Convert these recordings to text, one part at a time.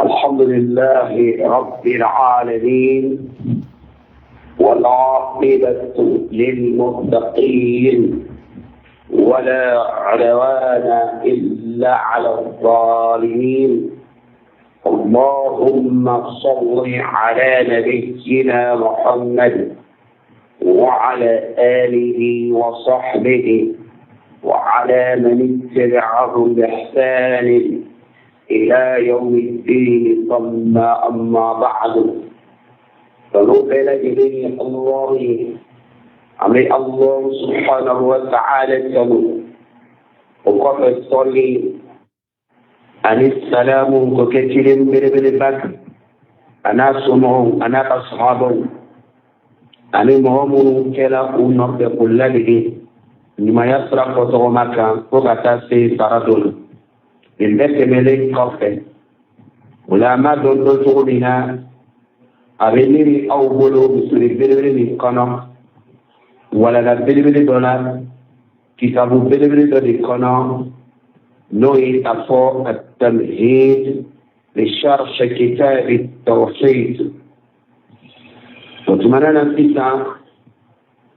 الحمد لله رب العالمين، والعاقبة للمتقين، ولا عدوان إلا على الظالمين. اللهم صل على نبينا محمد وعلى آله وصحبه وعلى من اتبعهم بإحسان إلى يوم الدين. ثم أما بعد، فنقل إليه الله أمر الله سبحانه وتعالى وقف الصلي ani salamu ko kɛ ciden belebeleba kan, a n'a somɔgɔw, a n'a ka sahabaw, ani mɔgɔ minnu kɛla u nɔfɛ k'u ladege ɲumanya sira kɔtɔgɔma kan fo ka taa se sara don na. Nin bɛɛ tɛmɛlen kɔfɛ, o la an b'a dɔn dɔn cogo min na, a bɛ ne ni aw bolo misiri belebele nin kɔnɔ, walanda belebele dɔ la, kitabu belebele dɔ de kɔnɔ, n'o ye a fɔ at-tamhid li sharh kitab at-tawhid. O tuma na sisan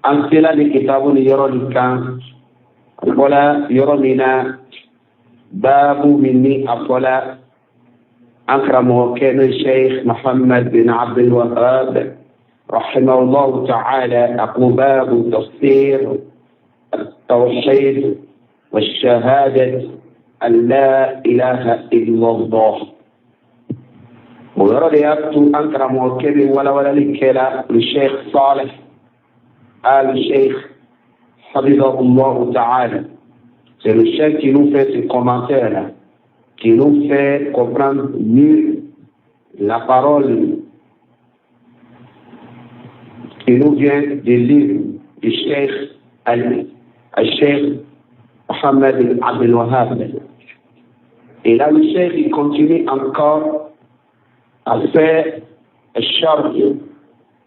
an sela ni kitabu ni yɔrɔ nin kan, a fɔla yɔrɔ min na, baabu min ni a fɔla an karamɔgɔkɛ n'o ye Sheikh Muhammad bin Abdul Wahab rahimahullahu ta'ala, a ko baabu tafsir التوحيد والشهادة أن لا إله إلا الله. O yɔrɔ de y'a to an karamɔgɔkɛ bɛ walawalali kɛla le Sheikh Saleh Al Sheikh hafizahullahu ta'ala. C'est le Cheikh qui nous fait ce commentaire-là, qui nous fait comprendre mieux la parole qui nous vient du livre du Cheikh al-Cheikh Mohammed Abdel Wahab. Et là, le Cheikh, il continue encore à faire le sharh,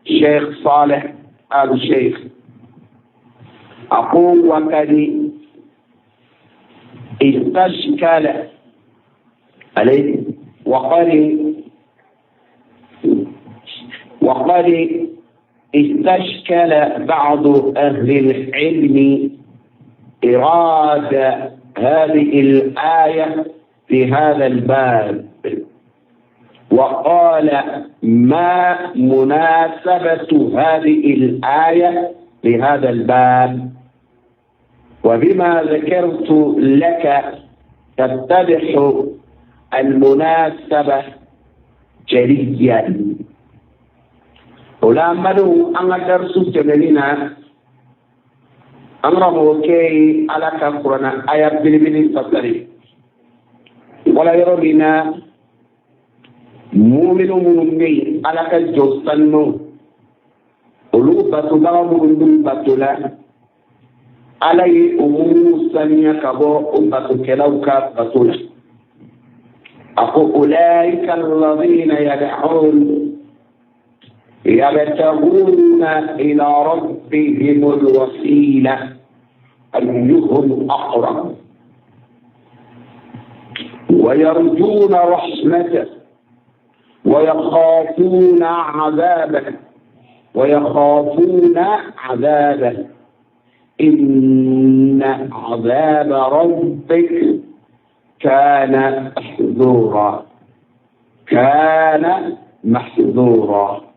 Cheikh Saleh al-Cheikh. A ko وقد استشكل عليه وقد استشكل بعض أهل العلم إرادة هذه الآية في هذا الباب، وقال: ما مناسبة هذه الآية لهذا الباب؟ وبما ذكرت لك تتضح المناسبة جليا. O la an badenw, an ka darisu tɛmɛnin na, an karamɔgɔkɛ ye Ala ka kuranna aya belebele fasari wala yɔrɔ min na, muminu minnu bɛ yen, Ala ka jɔ sanumaw, olu batobaga minnu b'u bato la, Ala ye o muminu saniya ka bɔ o batokɛlaw ka bato la. A ko ulaika alladhina yad'un يبتغون إلى ربهم الوسيلة أيهم أقرب ويرجون رحمته ويخافون عذابه ويخافون عذابه إن عذاب ربك كان محذورا، كان محذورا.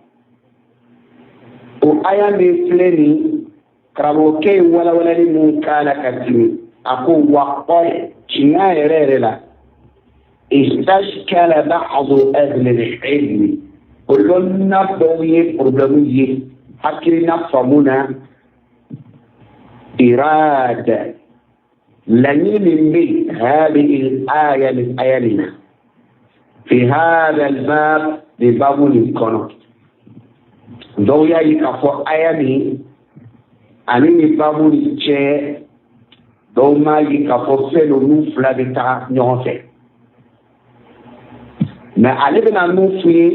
O aya min filɛ nin, karamɔgɔkɛ ye walawalali mun k'a la ka tɛmɛ, a ko وقد, tiɲɛ yɛrɛ yɛrɛ la, استشكل بعض أهل العلم, o lɔnna dɔw ye problème ye hakilina faamu na, إرادة, laɲini min bɛ هذه الآية nin aya nin na, في هذا الباب, nin baabu nin kɔnɔ. Dɔw y'a ye k'a fɔ aya nin ani nin baabu nin cɛ, dɔw m'a ye k'a fɔ fɛn ninnu fila bɛ taga ɲɔgɔn fɛ. Mais ale bɛna mun f'u ye?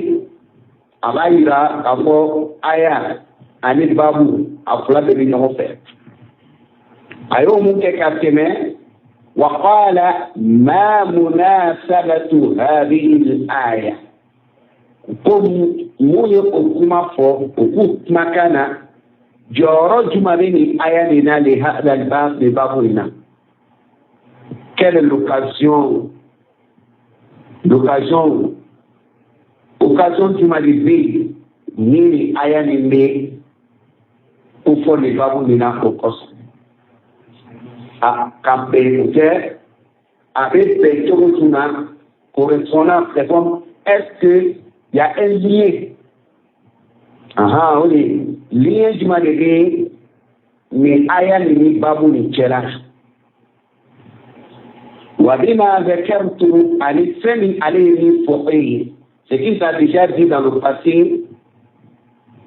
A b'a yira k'a fɔ aya ani baabu, a fila bɛɛ bɛ ɲɔgɔn fɛ. A y'o mun kɛ ka tɛmɛ? وقال ما مناسبة هذه الآية. Ko mun ye o kuma fɔ o k'u kumakan na, jɔyɔrɔ jumɛn bɛ nin aya nin na, لهذا الباب, nin babu in na? Quelle est l'occasion, l'occasion, occasion jumɛn de bɛ yen ni nin aya nin bɛ ko fɔ nin babu nin na? O kosɔn a ka bɛn o tɛ, a bɛ bɛn cogo jumɛn, correspondant, c'est comme est-ce que y a un lien? Ahan, o de lien jumɛn de bɛ nin aya nin ni babu nin cɛla? وبما ذكرت, ani fɛn min ale ye min fɔ e ye, ce qui t'a déjà dit dans le passé,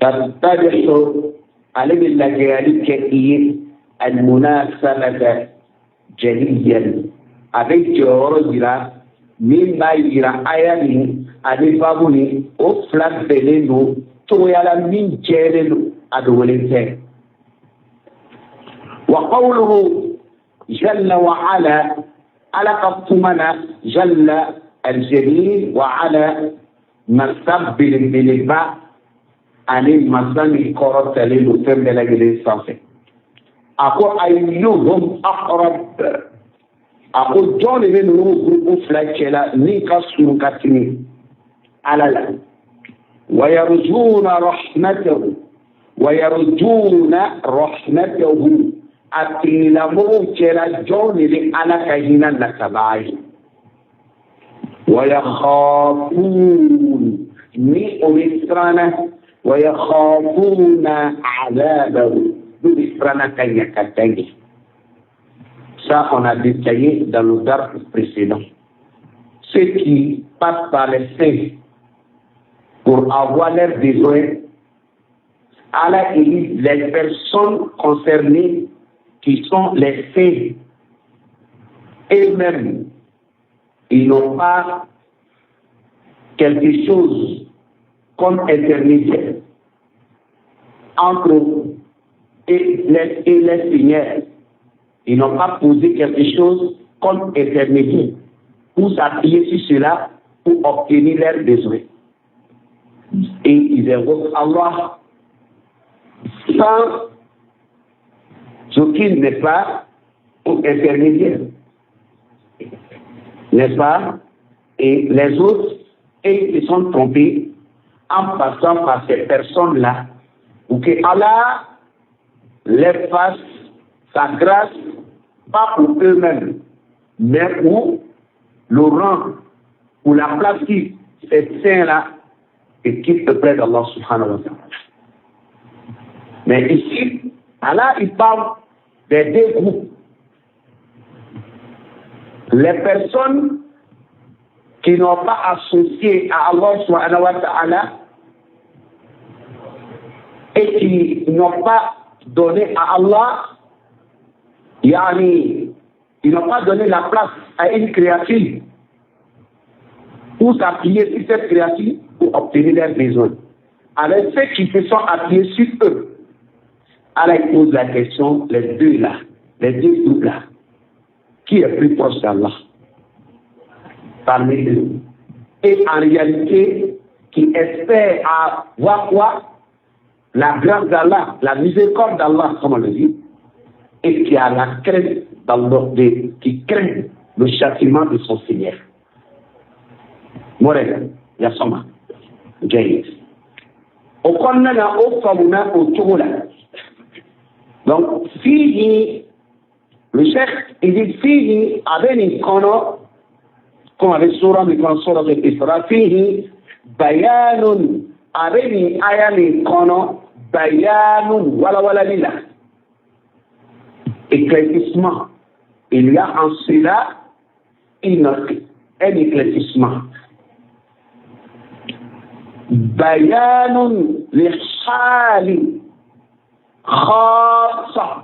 تتضح, ale bɛ lajɛyali kɛ i ye, المناسبة جليا, a bɛ jɔyɔrɔ yira min b'a yira aya nin ani babu nin, o fila bɛnnen don cogoya la min jɛlen don, a dogolen tɛ. وقوله جل وعلا, ala ka kuma na, جل الجليل وعلا, masa belebeleba ani masa min kɔrɔtalen don fɛn bɛɛ lajɛlen sanfɛ, a ko أيهم أقرب, a ko jɔn de bɛ ninnu gurupu fila cɛ la min ka surun ka tɛmɛ ala la? ويرجون رحمته, ويرجون رحمته, a tigilamɔgɔw cɛla jɔn de bɛ ala ka hinɛ natabaa ye? ويخافون, ni o bɛ siranna, ويخافون عذابه, n'u bɛ siranna ka ɲɛ ka ɲɛ. Ça, on a détaillé dans le درس précédent. Ceux qui passent par les saints pour avoir leurs besoins, Allah il dit les personnes concernées qui sont les saints, eux-mêmes, ils n'ont pas quelque chose comme intermédiaire entre eux et les seigneurs. Ils n'ont pas posé quelque chose comme intermédiaire pour s'appuyer sur cela pour obtenir leurs besoins. Et ils invoquent Allah sans aucune, n'est pas, intermédiaire. N'est-ce pas? Et les autres, et ils sont trompés en passant par ces personnes-là, pour que Allah leur fasse sa grâce, pas pour eux-mêmes, mais pour le rang, pour la place qui ces saints-là et qui près d'Allah سبحانه وتعالى. Mais ici, Allah, il parle des deux groupes. Les personnes qui n'ont pas associé à Allah سبحانه وتعالى et qui n'ont pas donné à Allah, يعني, ils n'ont pas donné la place à une créature pour s'appuyer sur cette créature pour obtenir leurs besoins. Avec ceux qui se sont appuyés sur eux, Allah pose la question, les deux là, les deux groupes là, qui est plus proche d'Allah parmi eux? Et en réalité, qui espère avoir quoi? La grâce d'Allah, la miséricorde d'Allah, comme on le dit, et qui a la crainte d'Allah, qui craint le châtiment de son Seigneur. Morel, yasoma, جيد. O kɔnɔna na, o faamuna o cogo la. Donc, فيه, le cheikh, il dit فيه, a bɛ nin kɔnɔ, comme avec sura min kɔnɔ, سورة الإسراء, فيه بيان, a bɛ nin aya nin kɔnɔ, بيان, walawalali la. Éclaircissement. Il y a en cela un éclaircissement. بيان لحال خاصة,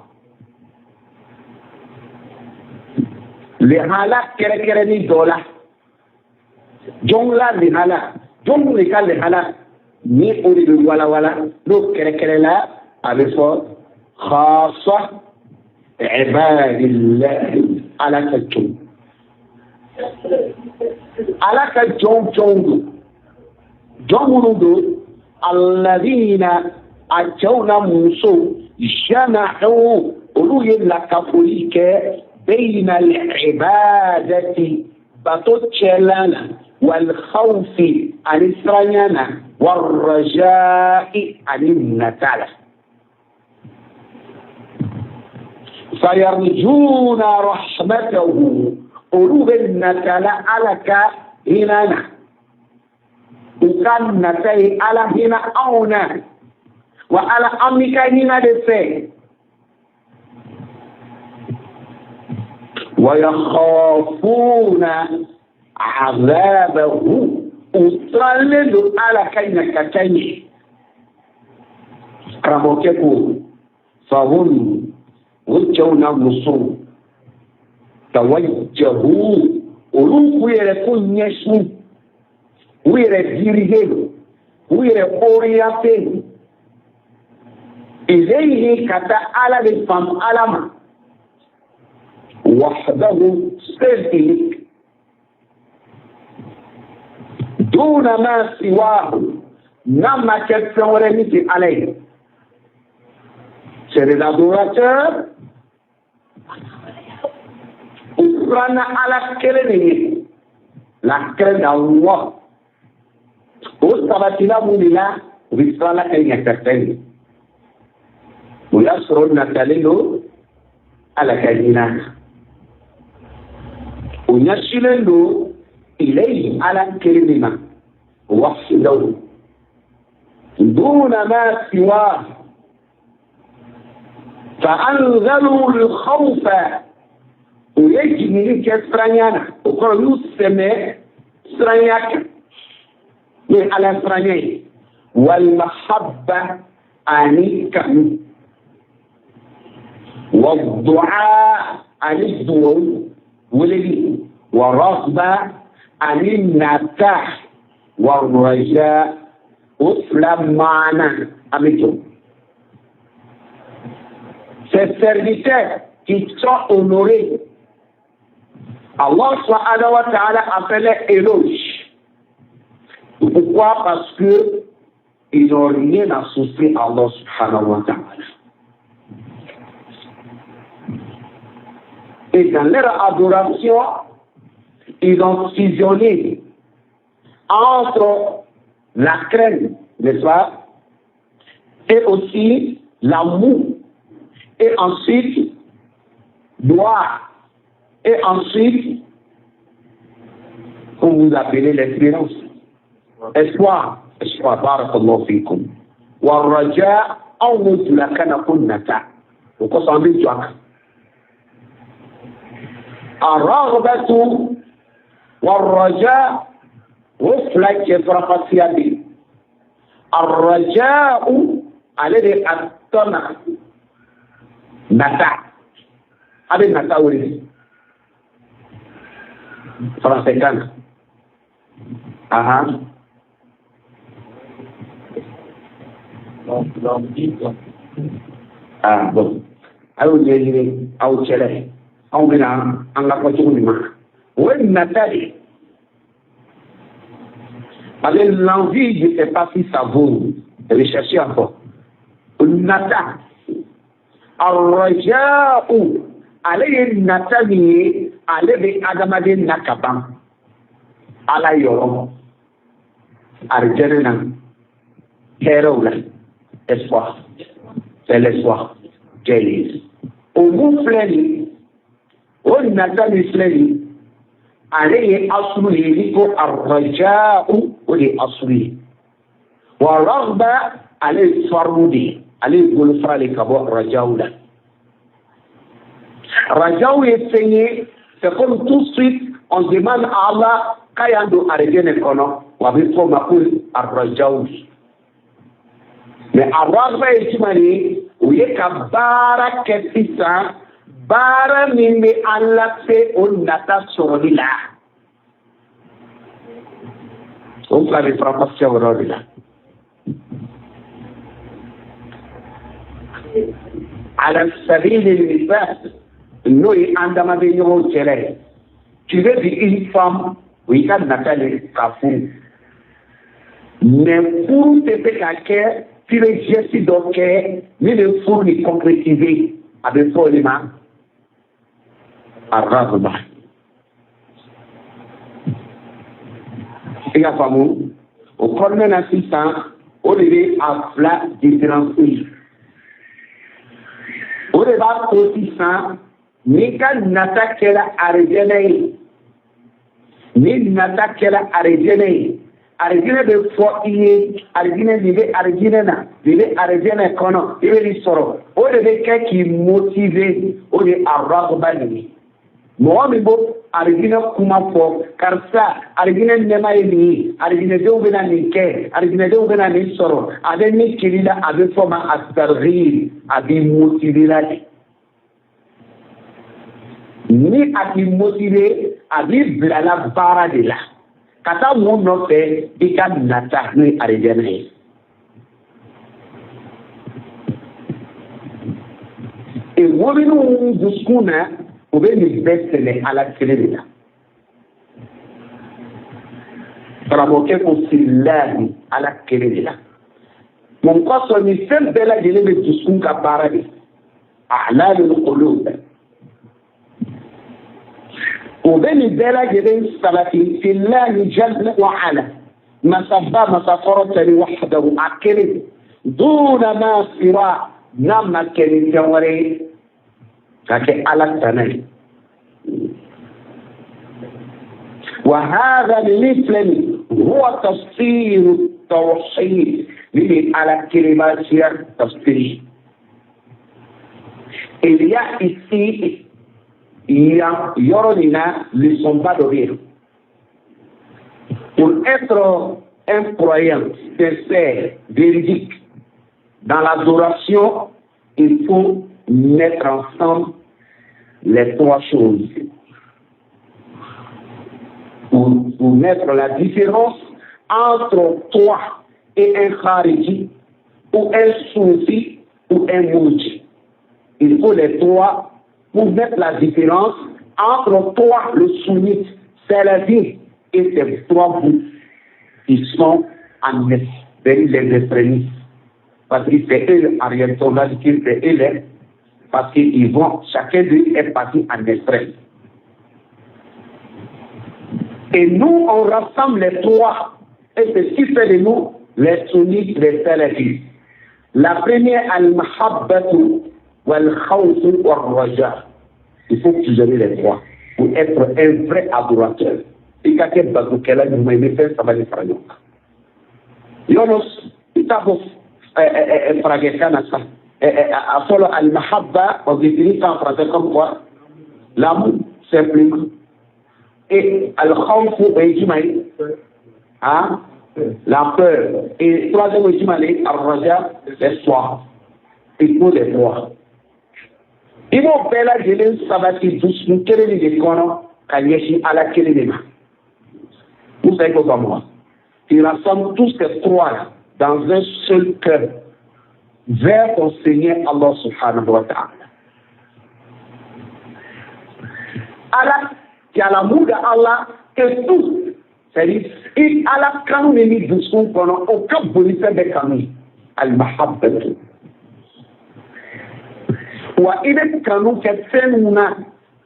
lihala kɛrɛkɛrɛnin dɔ la, jɔn la lihala, jɔn de ka lihala ni o de bɛ walawala n'o kɛrɛkɛrɛ la, a bɛ fɔ خاصة عباد الله. Ala ka jɔn, Ala ka jɔn jɔnw don, jɔn minnu don, alladhina, a cɛw n'a musow, jama'u, olu ye lakafoli kɛ, bayna al-ibadati, bato cɛla la, wal khawfi, ani siranya na, war raja'i, ani nata la. Fayarjuna rahmatahu, olu bɛ natala Ala ka hinɛ na, u ka nata ye Ala hinɛ anw na, wa Ala an b'i ka hinɛ de fɛ. Wa yakhafuna azabahu, u siranlen don Ala ka ɲangata ɲɛ. Karamɔgɔkɛ ko fahum, o cɛw n'a musow, tawajjahu, olu k'u yɛrɛ ko ɲɛsin, u yɛrɛ dirige, u yɛrɛ orienté, ilayhi, ka taa Ala de fan, Ala ma, wahdahu, seul unique, duna ma siwahu, n'a ma kɛ fɛn wɛrɛ min tɛ Ala ye. C'est les adorateurs, u siranna Ala kelen de ye, la crainte d'Allah. O sabatila mun de la, u bɛ siran Ala ka ɲangata ye. O y'a sɔrɔ natalen don Ala ka hinɛ na, o ɲɛsinnen don ilayhi, Ala kelen de ma, wahdahu duna ma siwa. Fa anzalu al-khawfa, u ye jiginni kɛ siranya na, o kɔrɔ y'u sɛmɛ siranya kan, n'o ye Ala siranya ye, wal mahabba, ani kanu, wa du'a, ani duwawu weleli, wa raghba, ani nata, wa raja. O fila maana an bɛ jɔ. Ces serviteurs qui sont honorés, Allah subhanahu wa ta'ala a fait les éloges. Pourquoi? Parce que ils n'ont rien associé à Allah subhanahu wa ta'ala. Et dans leur adoration, ils ont fusionné entre la crainte, n'est-ce pas, et aussi l'amour, et ensuite doigt, et ensuite, comme vous appelez l'espérance, espoir, espoir, barakallahu fikum. Wa raja, anw ko julakan na ko nata, o kosɔn an bɛ jɔ a kan. Arraghbatu wa raja, o fila cɛ farafasiya bɛ yen. Arraja'u, ale de a tɔna nata, a bɛ nata wele faransɛ kan na. Ahan. Ah bon, a y'o ɲɛɲini aw cɛla, anw bɛna an ka fɔ cogo min ma, o ye nata de ye. Parce que l'envie, je ne sais pas si ça vaut. Recherchez encore. Nata. Arraja'u. Ale ye nata min ye, ale bɛ adamaden na ka ban. Ala yɔrɔ. Arijɛnɛ na. Hɛrɛw la. Espoir. C'est l'espoir. Jɛlen. O mun filɛ nin ye, o nata min filɛ nin ye, ale ye asulu ye. Ni ko arraja'u, o de ye asulu ye. Wa raghba, ale ye faru de ye, ale ye bolofara de ka bɔ rajaw la. Rajaw ye fɛn ye, c'est comme tout de suite on demande à Allah k'a y'an don arijɛnɛ kɔnɔ, wa a bɛ fɔ o ma ko arrajaw. Mais arraghba ye jumɛn ye? O ye ka baara kɛ sisan, baara min bɛ an lase o nata sɔrɔli la. O fila bɛ faranfasiya o yɔrɔ de la. Ala sabili misal, N'o ye an dama bɛ ɲɔgɔn cɛla ye. Tu veux dire une femme, o y'i ka nata de ka furu. Mais furu tɛ se ka kɛ f'i bɛ geste dɔ kɛ min bɛ furu ni concrétiser, a bɛ fɔ o de ma arrahba. I ka faamu o kɔnɔna na sisan, o de bɛ a fila différencier. O de b'a to sisan n'i ka nata kɛra arijɛnɛ ye, ni nata kɛra arijɛnɛ ye, arijɛnɛ bɛ fɔ i ye, arijɛnɛ nin bɛ arijɛnɛ na, nin bɛ arijɛnɛ kɔnɔ, i bɛ nin sɔrɔ. O de bɛ kɛ k'i motiver, o de ye arrahba nin ye. Mɔgɔ min b'o arijinɛ kuma fɔ, karisa arijinɛ nɛɛma ye nin ye, arijinɛdenw bɛna nin kɛ, arijinɛdenw bɛna nin sɔrɔ, a bɛ min kiri la, a bɛ fɔ ma at-targhib, a b'i motiver la de. Ni a k'i motiver, a b'i bila la baara de la ka taa mun nɔfɛ? I ka nata n'o ye arijinɛ ye. Et mɔminiw dusukun na, o bɛ nin bɛɛ sɛmɛ Ala kelen de la. Karamɔgɔkɛ ko filahi, Ala kelen de la. Mun kosɔn? Nin fɛn bɛɛ lajɛlen bɛ dusukun ka baara de. A'malul qulub. O bɛ nin bɛɛ lajɛlen sabati filahi jalla wa ala. Masaba masa kɔrɔtalen wahdahu a kelen. Duna ma siwa, n'a ma kɛ ni fɛn wɛrɛ ye ka kɛ Ala tana ye. Wa hadha nin filɛ nin, huwa tafsiru tawhid, nin de ye Ala kelenbatiya tafsiri. Il y a ici, yan yɔrɔ nin na, leçon ba dɔ bɛ yen. Pour être un croyant sincère, véridique, dans l'adoration, il faut mettre ensemble les trois choses. Pour mettre la différence entre toi et un khariji, ou un soufi, ou un murji. Il faut les trois pour mettre la différence entre toi, le sunnite, salafi, et ces trois groupes qui sont en les extrémistes. Parce que c'est eux, en réalité, on va dire que c'est eux, parce qu'ils vont, chacun d'eux est parti en extrême. Et nous, on rassemble les trois, et c'est ce qui fait de nous les sunnites, les salafis. La première, al-mahabbatu wal-khawfu wal-raja. Il faut fusionner les trois pour être un vrai adorateur. I ka kɛ batokɛla ɲuman ye, i bɛ fɛn saba de fara ɲɔgɔn kan. Yɔrɔ i t'a fɔ farajɛkan na sa. A fɔlɔ, al-mahabba, on définit ça en français comme quoi? L'amour, simplement. Et al-khawfu, o ye jumɛn ye? Hein? La peur. Et troisième, o ye jumɛn ye? Al-raja, l'espoir. Il faut les trois. I b'o bɛɛ lajɛlen sabati dusukun kelen de kɔnɔ ka ɲɛsin Ala kelen de ma. Vous savez quoi moi? Il rassemble tous ces trois-là dans un seul cœur vers ton Seigneur Allah subhanahu wa ta'ala. Allah, qui a l'amour d'Allah, que tout, c'est-à-dire, Ala kanu min bɛ dusukun kɔnɔ, o ka bon ni fɛn bɛɛ kanu ye. Al-mahabbatu. Wa i bɛ kanu kɛ fɛn mun na,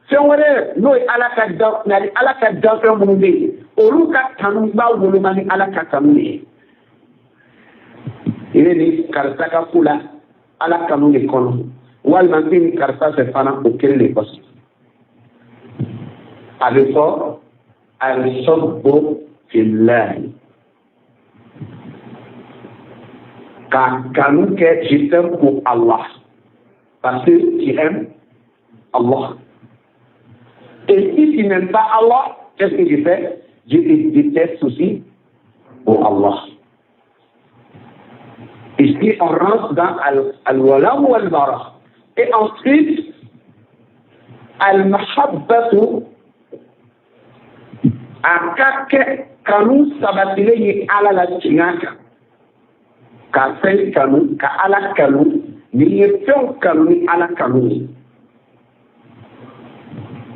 fɛn wɛrɛ n'o ye Ala ka dan, Ala ka danfɛn minnu bɛ yen, olu ka kanu b'a woloma ni Ala ka kanu de ye. I bɛ nin karisa ka ko la Ala kanu de kɔnɔ, walima n bɛ nin karisa fɛ fana o kelen de kosɔn. A bɛ fɔ al-hubbu fillahi, ka kanu kɛ je t'aime pour Allah, parce que tu aimes Allah. Et si tu n'aimes pas Allah, qu'est-ce que je fais? Je te déteste aussi pour Allah. Ici, on rentre dans al-wala ou al-bara. Et ensuite, al-mahabbatu, a ka kɛ kanu sabatilen ye Ala la tiɲɛ kan. Ka fɛn kanu, ka Ala kanu, n'i ye fɛnw kanu ni Ala kanu ye.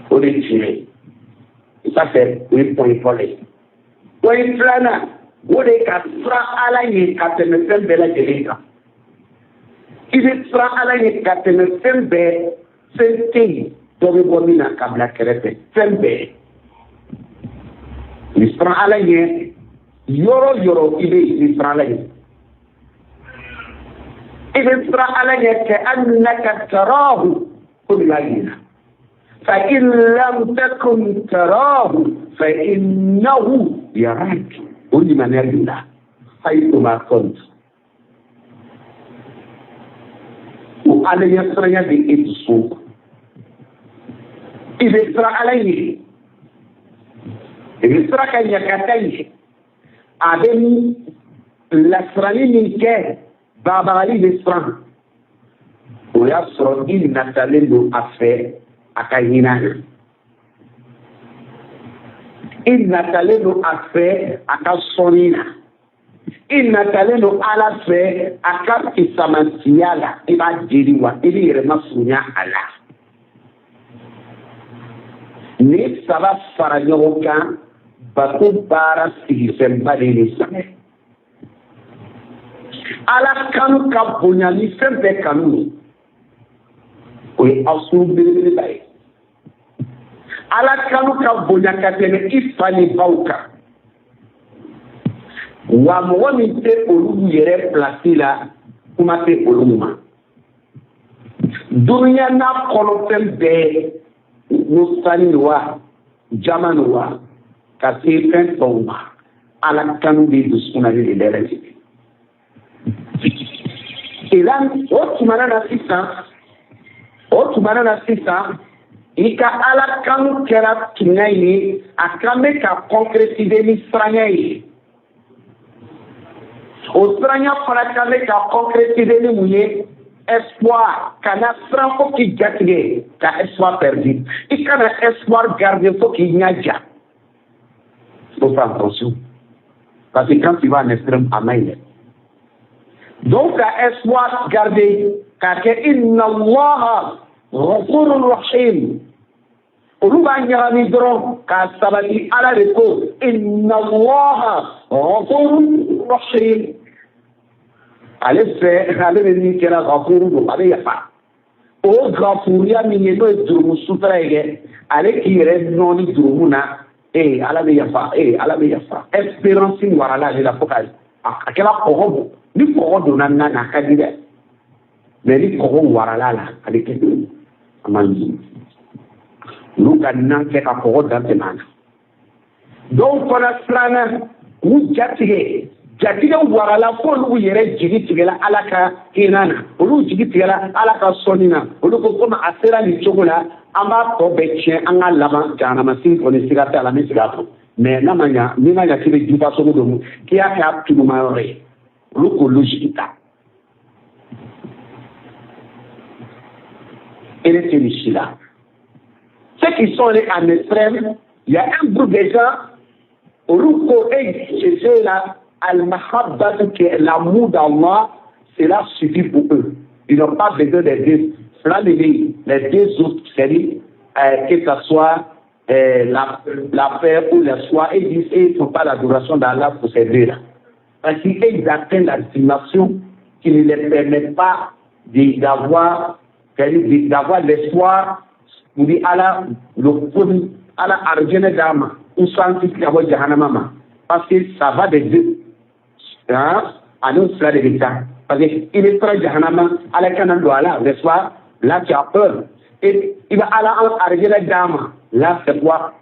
O de ye tiɲɛ ye. Ça, c'est o ye point fɔlɔ ye. Point filanan, o de ye ka siran Ala ɲɛ ka tɛmɛ fɛn bɛɛ lajɛlen kan. I bɛ siran Ala ɲɛ ka tɛmɛ fɛn bɛɛ, fɛn tɛ yen dɔ bɛ bɔ min na ka bila kɛrɛfɛ, fɛn bɛɛ. I bɛ siran Ala ɲɛ yɔrɔ yɔrɔ i bɛ yen, i bɛ siran Ala ɲɛ. I bɛ siran Ala ɲɛ كأنك تراه, komi i b'a yira. فإن لم تكن تراه فإنه يراك. O limaniya b'i la حيثما كنت. O Ala ɲɛsiranya bɛ e dusu. I bɛ siran Ala ɲɛ, i bɛ siran ka ɲagata ɲɛ. A bɛ lasirali min kɛ, babagali bɛ siran. O y'a sɔrɔ i natalen don a fɛ a ka hinɛ na. I natalen don a fɛ a ka sɔnni na. I natalen don Ala fɛ a ka fisamantiya la. I b'a deli wa i b'i yɛrɛ masurunya a la. Ni saba fara ɲɔgɔn kan, bato baara sigifɛnba de ye nin saba. Ala kanu ka bonya ni fɛn bɛɛ kanu ye, o ye aw belebeleba ye. Ala kanu ka bonya ka tɛmɛ i fa ni baw kan. Wa mɔgɔ min tɛ olu yɛrɛ pilasi la, kuma tɛ olu ma. Dunuya n'a kɔnɔfɛn bɛɛ, n'o sani wa jama ni wa ka se fɛn tɔw ma, Ala kanu bɛ dusukun na de bɛɛ lajɛlen. Ilan o tumana na sisan, o tumana na sisan, i ka Ala kanu kɛra tiɲɛ ye, a kan bɛ ka concrétiser ni siranya ye. O siranya fana kan bɛ ka concrétiser ni mun ye? Espoir. Kana siran fo k'i jatigɛ ka espoir perdu. I kana espoir garder fo k'i ɲɛ ja. Faut faire attention, parce que quand tu vas en extrême, a man ɲi dɛ. Donc ka espoir garder k'a kɛ إن الله غفور رحيم. Olu b'a ɲagami dɔrɔn k'a sabati Ala de ko إن الله غفور رحيم. Ale fɛ, ale bɛ min kɛra غفور don, a bɛ yafa. O gafuriya min ye, n'o ye jurumu sutura ye kɛ, ale k'i yɛrɛ nɔɔni jurumu na. Ee, Ala bɛ yafa, ee, Ala bɛ yafa. Espérance warala ale la fo ka a kɛra kɔgɔ bɔ. Ni kɔgɔ donna na na, a ka di dɛ, mais ni kɔgɔ warala la, a bɛ kɛ a man di. Olu ka nan kɛ ka kɔgɔ dan tɛmɛ a na. Dɔw fana siranna k'u jatigɛ, jatigɛ warala fo olu yɛrɛ jigi tigɛla Ala ka hinɛ na, olu jigi tigɛla Ala ka sɔnni na. Olu ko komi a sera nin cogo la, an b'a tɔ bɛɛ tiɲɛ, an ka laban jahanama sigi kɔni, siga t'a la, n bɛ segin a kan. Mais n'a ma ɲa, n'i ma ɲa k'i bɛ jufa sogo dɔ k'i y'a kɛ a tuluma yɔrɔ ye, olu k'o logique ta. Ere tɛ nin si la. Ceux qui sont allés en extrême, il y a un groupe de gens, olu ko e chez eux là, المحبة qui est l'amour d'Allah, cela suffit pour eux. Ils n'ont pas besoin des deux. Les deux autres, c'est-à-dire que ce soit la paix ou la soie, ils disent qu'ils ne font pas l'adoration d'Allah pour ces deux-là. Parce qu'ils atteignent la dimension qui ne les permet pas d'avoir l'espoir pour dire Allah, le Ala arijɛnɛ d'a ma, ou san kisi ka bɔ jahanama ma, parce que ça va des deux, hein, ani fila de bɛ taa. Parce que i bɛ siran jahanama, Ala kana don a la, n'est-ce pas? Là, tu as peur et i bɛ Ala an arijɛnɛ d'a ma. Là, c'est quoi?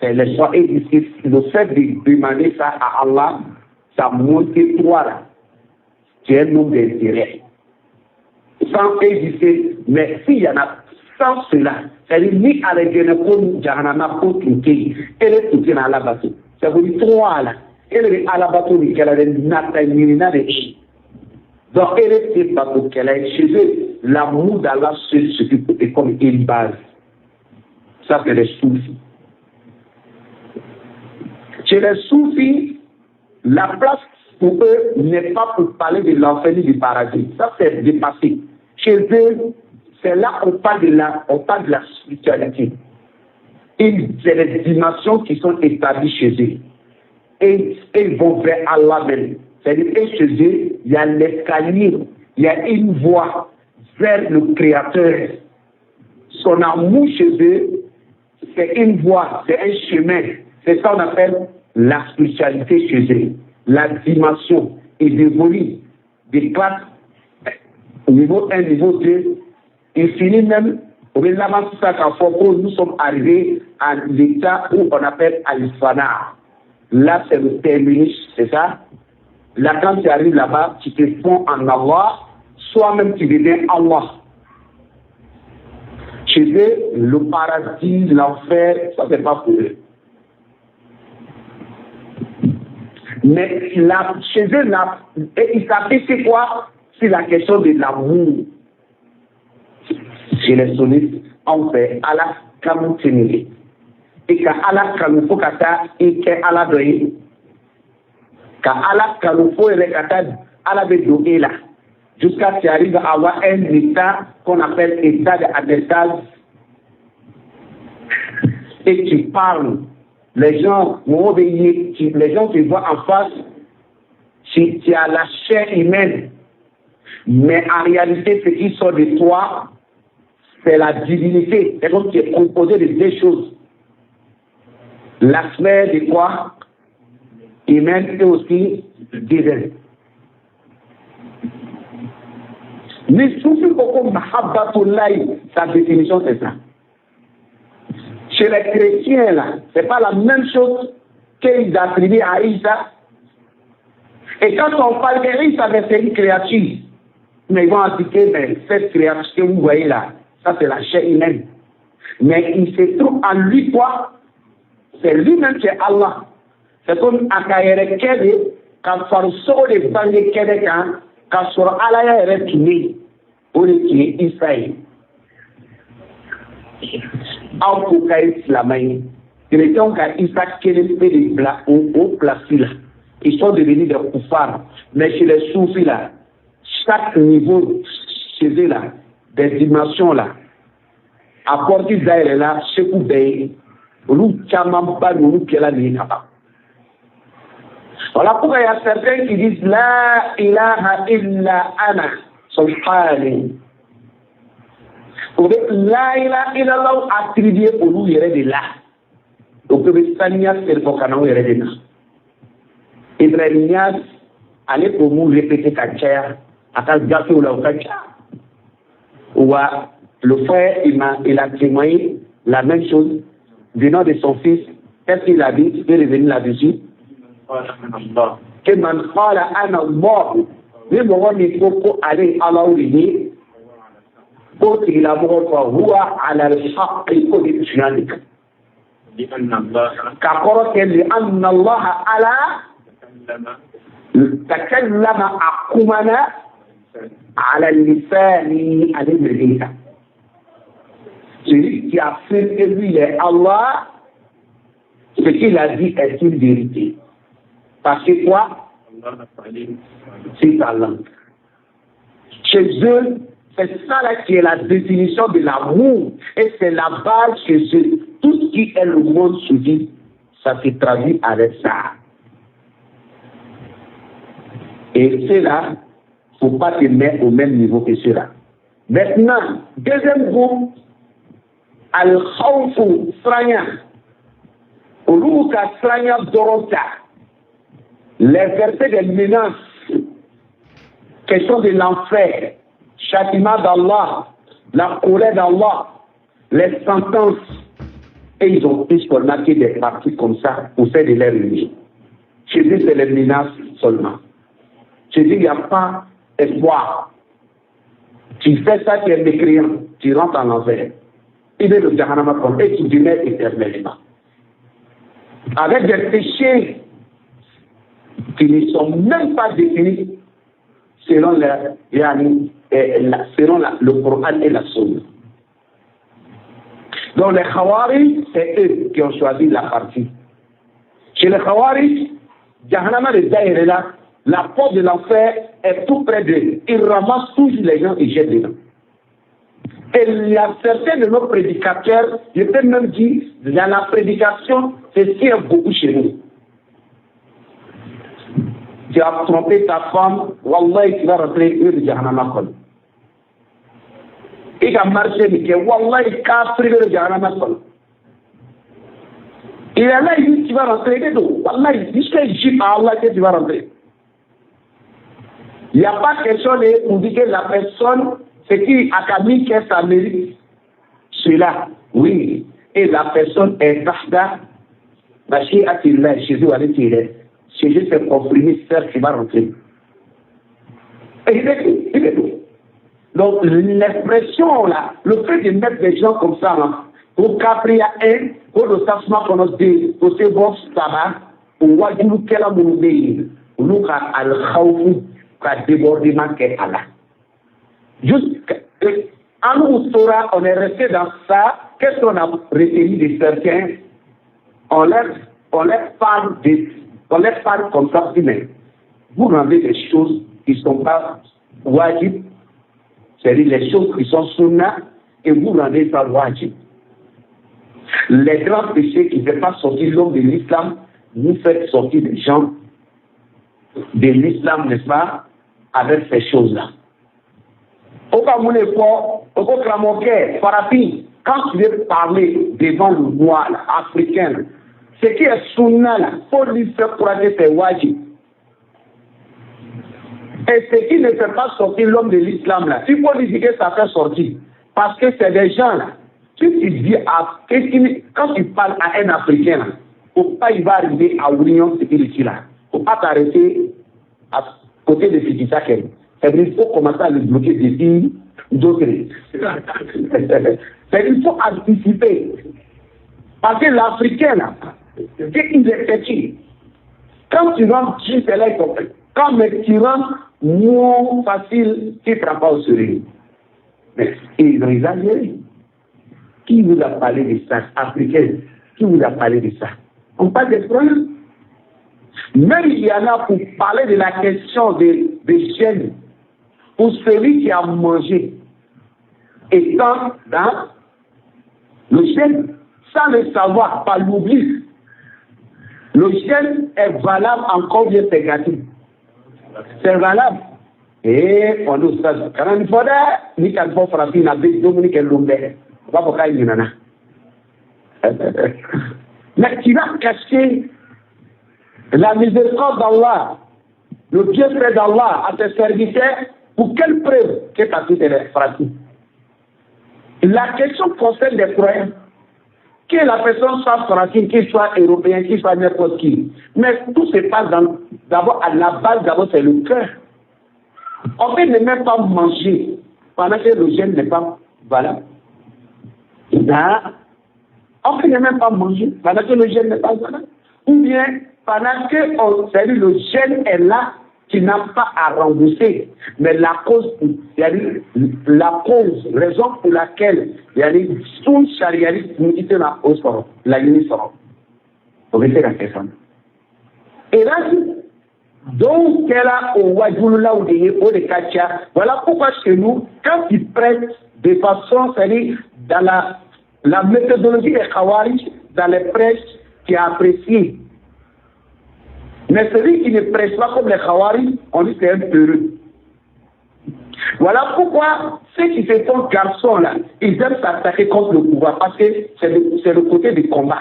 C'est l'espoir. Et le fait de demander ça à Allah, ça montre que toi là, tu es un homme d'intérêt sans hésiter. Mais s'il y en a sans cela, c'est-à-dire ni alijɛnɛ ko ni jahanama ko tun tɛ yen, e de tun tɛna Ala bato. C'est pour dire toi là, e de bɛ Ala bato nin kɛla dɛ, nata ɲinina de e. Donc e de tɛ bato kɛla ye. Chez eux, l'amour d'Allah seul suffit pour eux comme une base. Ça, c'est les soufis. Chez les soufis, la place pour eux n'est pas pour parler de l'enfer ni du paradis. Ça, c'est dépassé. Chez eux, c'est là qu'on parle de la, on parle de la spiritualité. C'est des dimensions qui sont établies chez eux. Et ils vont vers Allah même. C'est-à-dire que chez eux, il y a l'escalier, il y a une voie vers le Créateur. Son amour chez eux, c'est une voie, c'est un chemin. C'est ça qu'on appelle la spiritualité chez eux. La dimension. Ils évoluent des classes, niveau 1, niveau 2. Ils finissent même, au nous sommes arrivés à l'état où on appelle Al-Fana. Là, c'est le terminus, c'est ça? Là, quand tu arrives là-bas, tu te fonds en Allah, soi-même tu deviens Allah. Chez eux, le paradis, l'enfer, ça c'est pas pour eux. Mais là, chez eux, là, et ils s'appuient sur quoi? C'est la question de l'amour. Chez les sunnites, on fait Allah kanu tenere. Et ka Allah kanu fo ka taa i kɛ Ala dɔ ye. Ka Allah kanu fo yɛrɛ ka taa Ala bɛ don e la. Jusqu'à ce que tu arrives à avoir un état qu'on appelle état d'anestase. Et tu parles. Les gens, les gens te voient en face, tu as la chair humaine. Mais en réalité, ce qui sort de toi, c'est la divinité. C'est comme tu es composé de deux choses. L'aspect de quoi? Humaine et aussi divin. Mais soufi koko mahabbatullahi, sa définition c'est ça. Chez les chrétiens là, c'est pas la même chose qu'ils attribuent à Isa. Et quand on parle d'Isa, c'est une créature. Mais ils vont indiquer, mais cette créature que vous voyez là, ça c'est la chair humaine. Mais il se trouve en lui quoi? C'est lui-même qui est Allah. C'est comme a ka yɛrɛ kɛ de ka farisogo de bange kɛnɛ kan k'a sɔrɔ Ala yɛrɛ tun bɛ yen. O de tun ye Isa ye. Aw ko k'a ye silamɛ ye. Chrétiens ka Isa kelen pe de bila o place la. Ils sont devenus des koufars. Mais chez les soufis là, chaque niveau chez eux là, des dimensions là, a porte dayɛlɛ la segu bɛɛ ye. Olu camanba de olu kɛla nin ye ka ban. Voilà pourquoi il y a certains qui disent La ilaha illa ana subhani. O bɛ La ilaha illallah attribuer olu yɛrɛ de la. O bɛ saniya serifɔ ka na o yɛrɛ de la. Ibrahim Niasse, ale k'o mun répéter ka caya a ka gafew la o ka ca. Wa le frère, il a témoigné la même chose venant de son fils. Qu'est-ce qu'il a dit? Je vais revenir là-dessus. Que man qala ana Allah, ni mɔgɔ min ko ko ale ye Ala de ye, k'o tigilamɔgɔ fa huwa ala al-haqqi, k'o de tiɲɛ de kan. Ka kɔrɔ kɛ li anna Allah ala takallama, a kumana ala lisani, ale nɛgɛ kan. Celui qui affirme que lui est Allah, ce qu'il a dit est une vérité. Parce que quoi? C'est sa langue. Chez eux, c'est ça là qui est la définition de l'amour. Et c'est la base chez eux. Tout ce qui est le monde soufi, ça se traduit avec ça. Et ceux-là, il ne faut pas te mettre au même niveau que ceux-là. Maintenant, deuxième groupe, Al-Khawfu, Sranya. Olu ka sranya dɔrɔn ta. Les versets des menaces, question de l'enfer, châtiment d'Allah, la colère d'Allah, les sentences. Et ils ont pris seulement des partis comme ça pour faire de leur religion. Chez eux, c'est les menaces seulement. Chez eux, il n'y a pas espoir. Tu fais ça, tu es mécréant, tu rentres en enfer. Il est le Jahannama comme et tu demeures éternellement. Avec des péchés qui ne sont même pas définis selon le Coran et la Sunna. Donc les Khawarij, c'est eux qui ont choisi la partie. Chez les Khawarij, Jahannama de Daïrela, la porte de l'enfer est tout près d'eux. Ils ramassent toujours les gens et jettent dedans. Et il y a certains de nos prédicateurs, je peux même dire, dans la prédication, c'est ce qui est beaucoup chez nous. Tu as trompé ta femme, wallahi, tu vas rentrer une jahannama kɔnɔ. I ka marché nin kɛ, wallahi, kafiri bɛ jahannama kɔnɔ. Il est là, il dit, tu vas rentrer, il dit, wallahi, jusqu'à jure par Allah que tu vas rentrer. Il n'y a pas question de pour dire que la personne, ce qui a mis que ça mérite cela. Oui. Et la personne est تحت مشيئة الله, Jésus va dire, Jésus s'est comprimé, certes, il va rentrer. Et il est tout, il est tout. Donc, l'expression là, le fait de mettre des gens comme ça, là, ko kafiriya 1, ko don tasuma kɔnɔ 2, ko se bɔ 3, o wajulukɛla minnu bɛ yen, olu ka الخوف ka débordement kɛ a la. Juste, an n'u tora, on est resté dans ça. Qu'est-ce qu'on a retenu de certains? On leur parle comme ça, mais vous rendez des choses qui ne sont pas واجب, c'est-à-dire les choses qui sont sunna, et vous rendez ça واجب. Les grands péchés qui ne font pas sortir l'homme de l'islam, vous faites sortir des gens de l'islam, n'est-ce pas, avec ces choses-là. Au cas où au karamɔgɔkɛ farafin, quand tu veux parler devant le noir là, africain, ce qui est sunna là, faut lui faire croire que c'est واجب. Et ce qui ne fait pas sortir l'homme de l'islam là, il faut lui dire que ça fait sortir. Parce que c'est des gens là. Si tu dis à, quand tu parles à un Africain là, faut pas il va arriver à Union Security là. Faut pas t'arrêter à côté de Fitisakel. C'est-à-dire qu'il faut commencer à le bloquer depuis d'autres. C'est-à-dire qu'il faut anticiper. Parce que l'Africain là, il est petit. Quand tu rentres, c'est là, il comprend. Quand mais tu rentres moins facile, tu ne prends pas au sérieux. Mais ils ont exagéré. Qui vous a parlé de ça? Africain, qui vous a parlé de ça? On parle des problèmes. Même il y en a pour parler de la question de jeûne, pour celui qui a mangé étant dans le jeûne, sans le savoir, par l'oubli. Le jeûne est valable encore bien c'est gratuit. C'est valable. Et on nous ça. Quand il faut ni kan fɔ farafin na bɛ dumuni kɛ lon bɛɛ u b'a fɔ k'a ɲinɛna. Mais tu vas cacher la miséricorde d'Allah, le bienfait d'Allah à tes serviteurs, pour quelle preuve que ta fille est farafin? La question concerne les croyants. Que la personne soit farafin, qu'il soit européen, qu'il soit n'importe qui. Mais tout se passe d'abord à la base, d'abord c'est le cœur. On peut ne même pas manger pendant que le jeûne n'est pas valable. Là, on peut ne même pas manger pendant que le jeûne n'est pas valable. Ou bien pendant que c'est-à-dire le jeûne est là, tu n'as pas à rembourser. Mais la cause, c'est-à-dire la cause, raison pour laquelle, c'est-à-dire sun sariyali i tɛna o sɔrɔ, laɲini sɔrɔ. O bɛ se ka kɛ fana. Et là, dɔw kɛra o wajululaw de ye, o de ka ca. Voilà pourquoi chez nous, quand tu prêches de façon, c'est-à-dire dans la méthodologie des خوارج, dans les prêches, tu es apprécié. Mais celui qui ne prêche pas comme les خوارج, on dit que c'est un peureux. Voilà pourquoi ceux qui se font garçons là, ils aiment s'attaquer contre le pouvoir parce que c'est le côté du combat.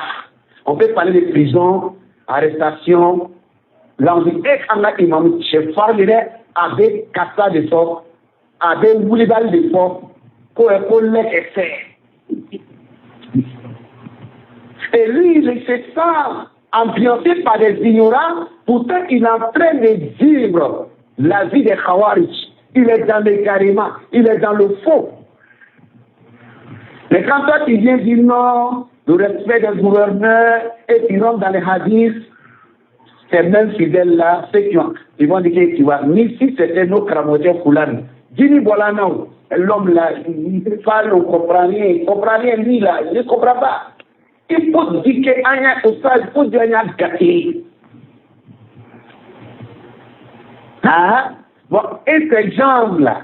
On peut parler de prison, arrestation. Là, on dit, eh, an ka imam cɛ farin de dɛ, a bɛ kasa de fɔ, a bɛ wulibali de fɔ, ko ko lɛkɛsɛ. Et lui, il se sent ambiancé par des ignorants, pourtant il est en train de vivre la vie des خوارج. Il est dans l'égarement, il est dans le faux. Mais quand toi tu viens dire non, le respect des gouverneurs, et tu rentres dans les hadiths, ces mêmes fidèles-là, ceux qui ont, ils vont dire que tu vois, ni si c'était nos karamɔgɔcɛ Foulane, Dini Bolana, l'homme là, il parle, on comprend rien, il comprend rien, lui là, il ne comprend pas. Il faut dire que anya, il faut dire anya gâté. Ah, bon, et ces gens-là,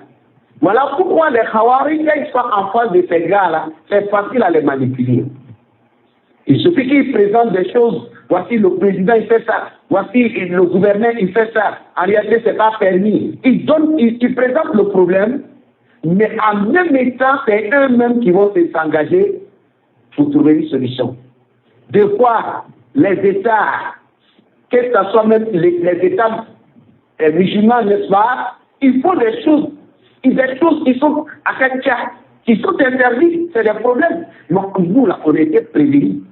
Voilà pourquoi les Khawarij, quand ils sont en face de ces gars-là, c'est facile à les manipuler. Il suffit qu'ils présentent des choses. Voici le président, il fait ça. Voici le gouverneur, il fait ça. En réalité, ce n'est pas permis. Ils présentent le problème, mais en même temps, c'est eux-mêmes qui vont s'engager pour trouver une solution. Des fois, les États, que ce soit même les États musulmans, n'est-ce pas, ils font des choses qui sont à qui sont interdites, c'est des problèmes. Donc nous, là, on était prévenus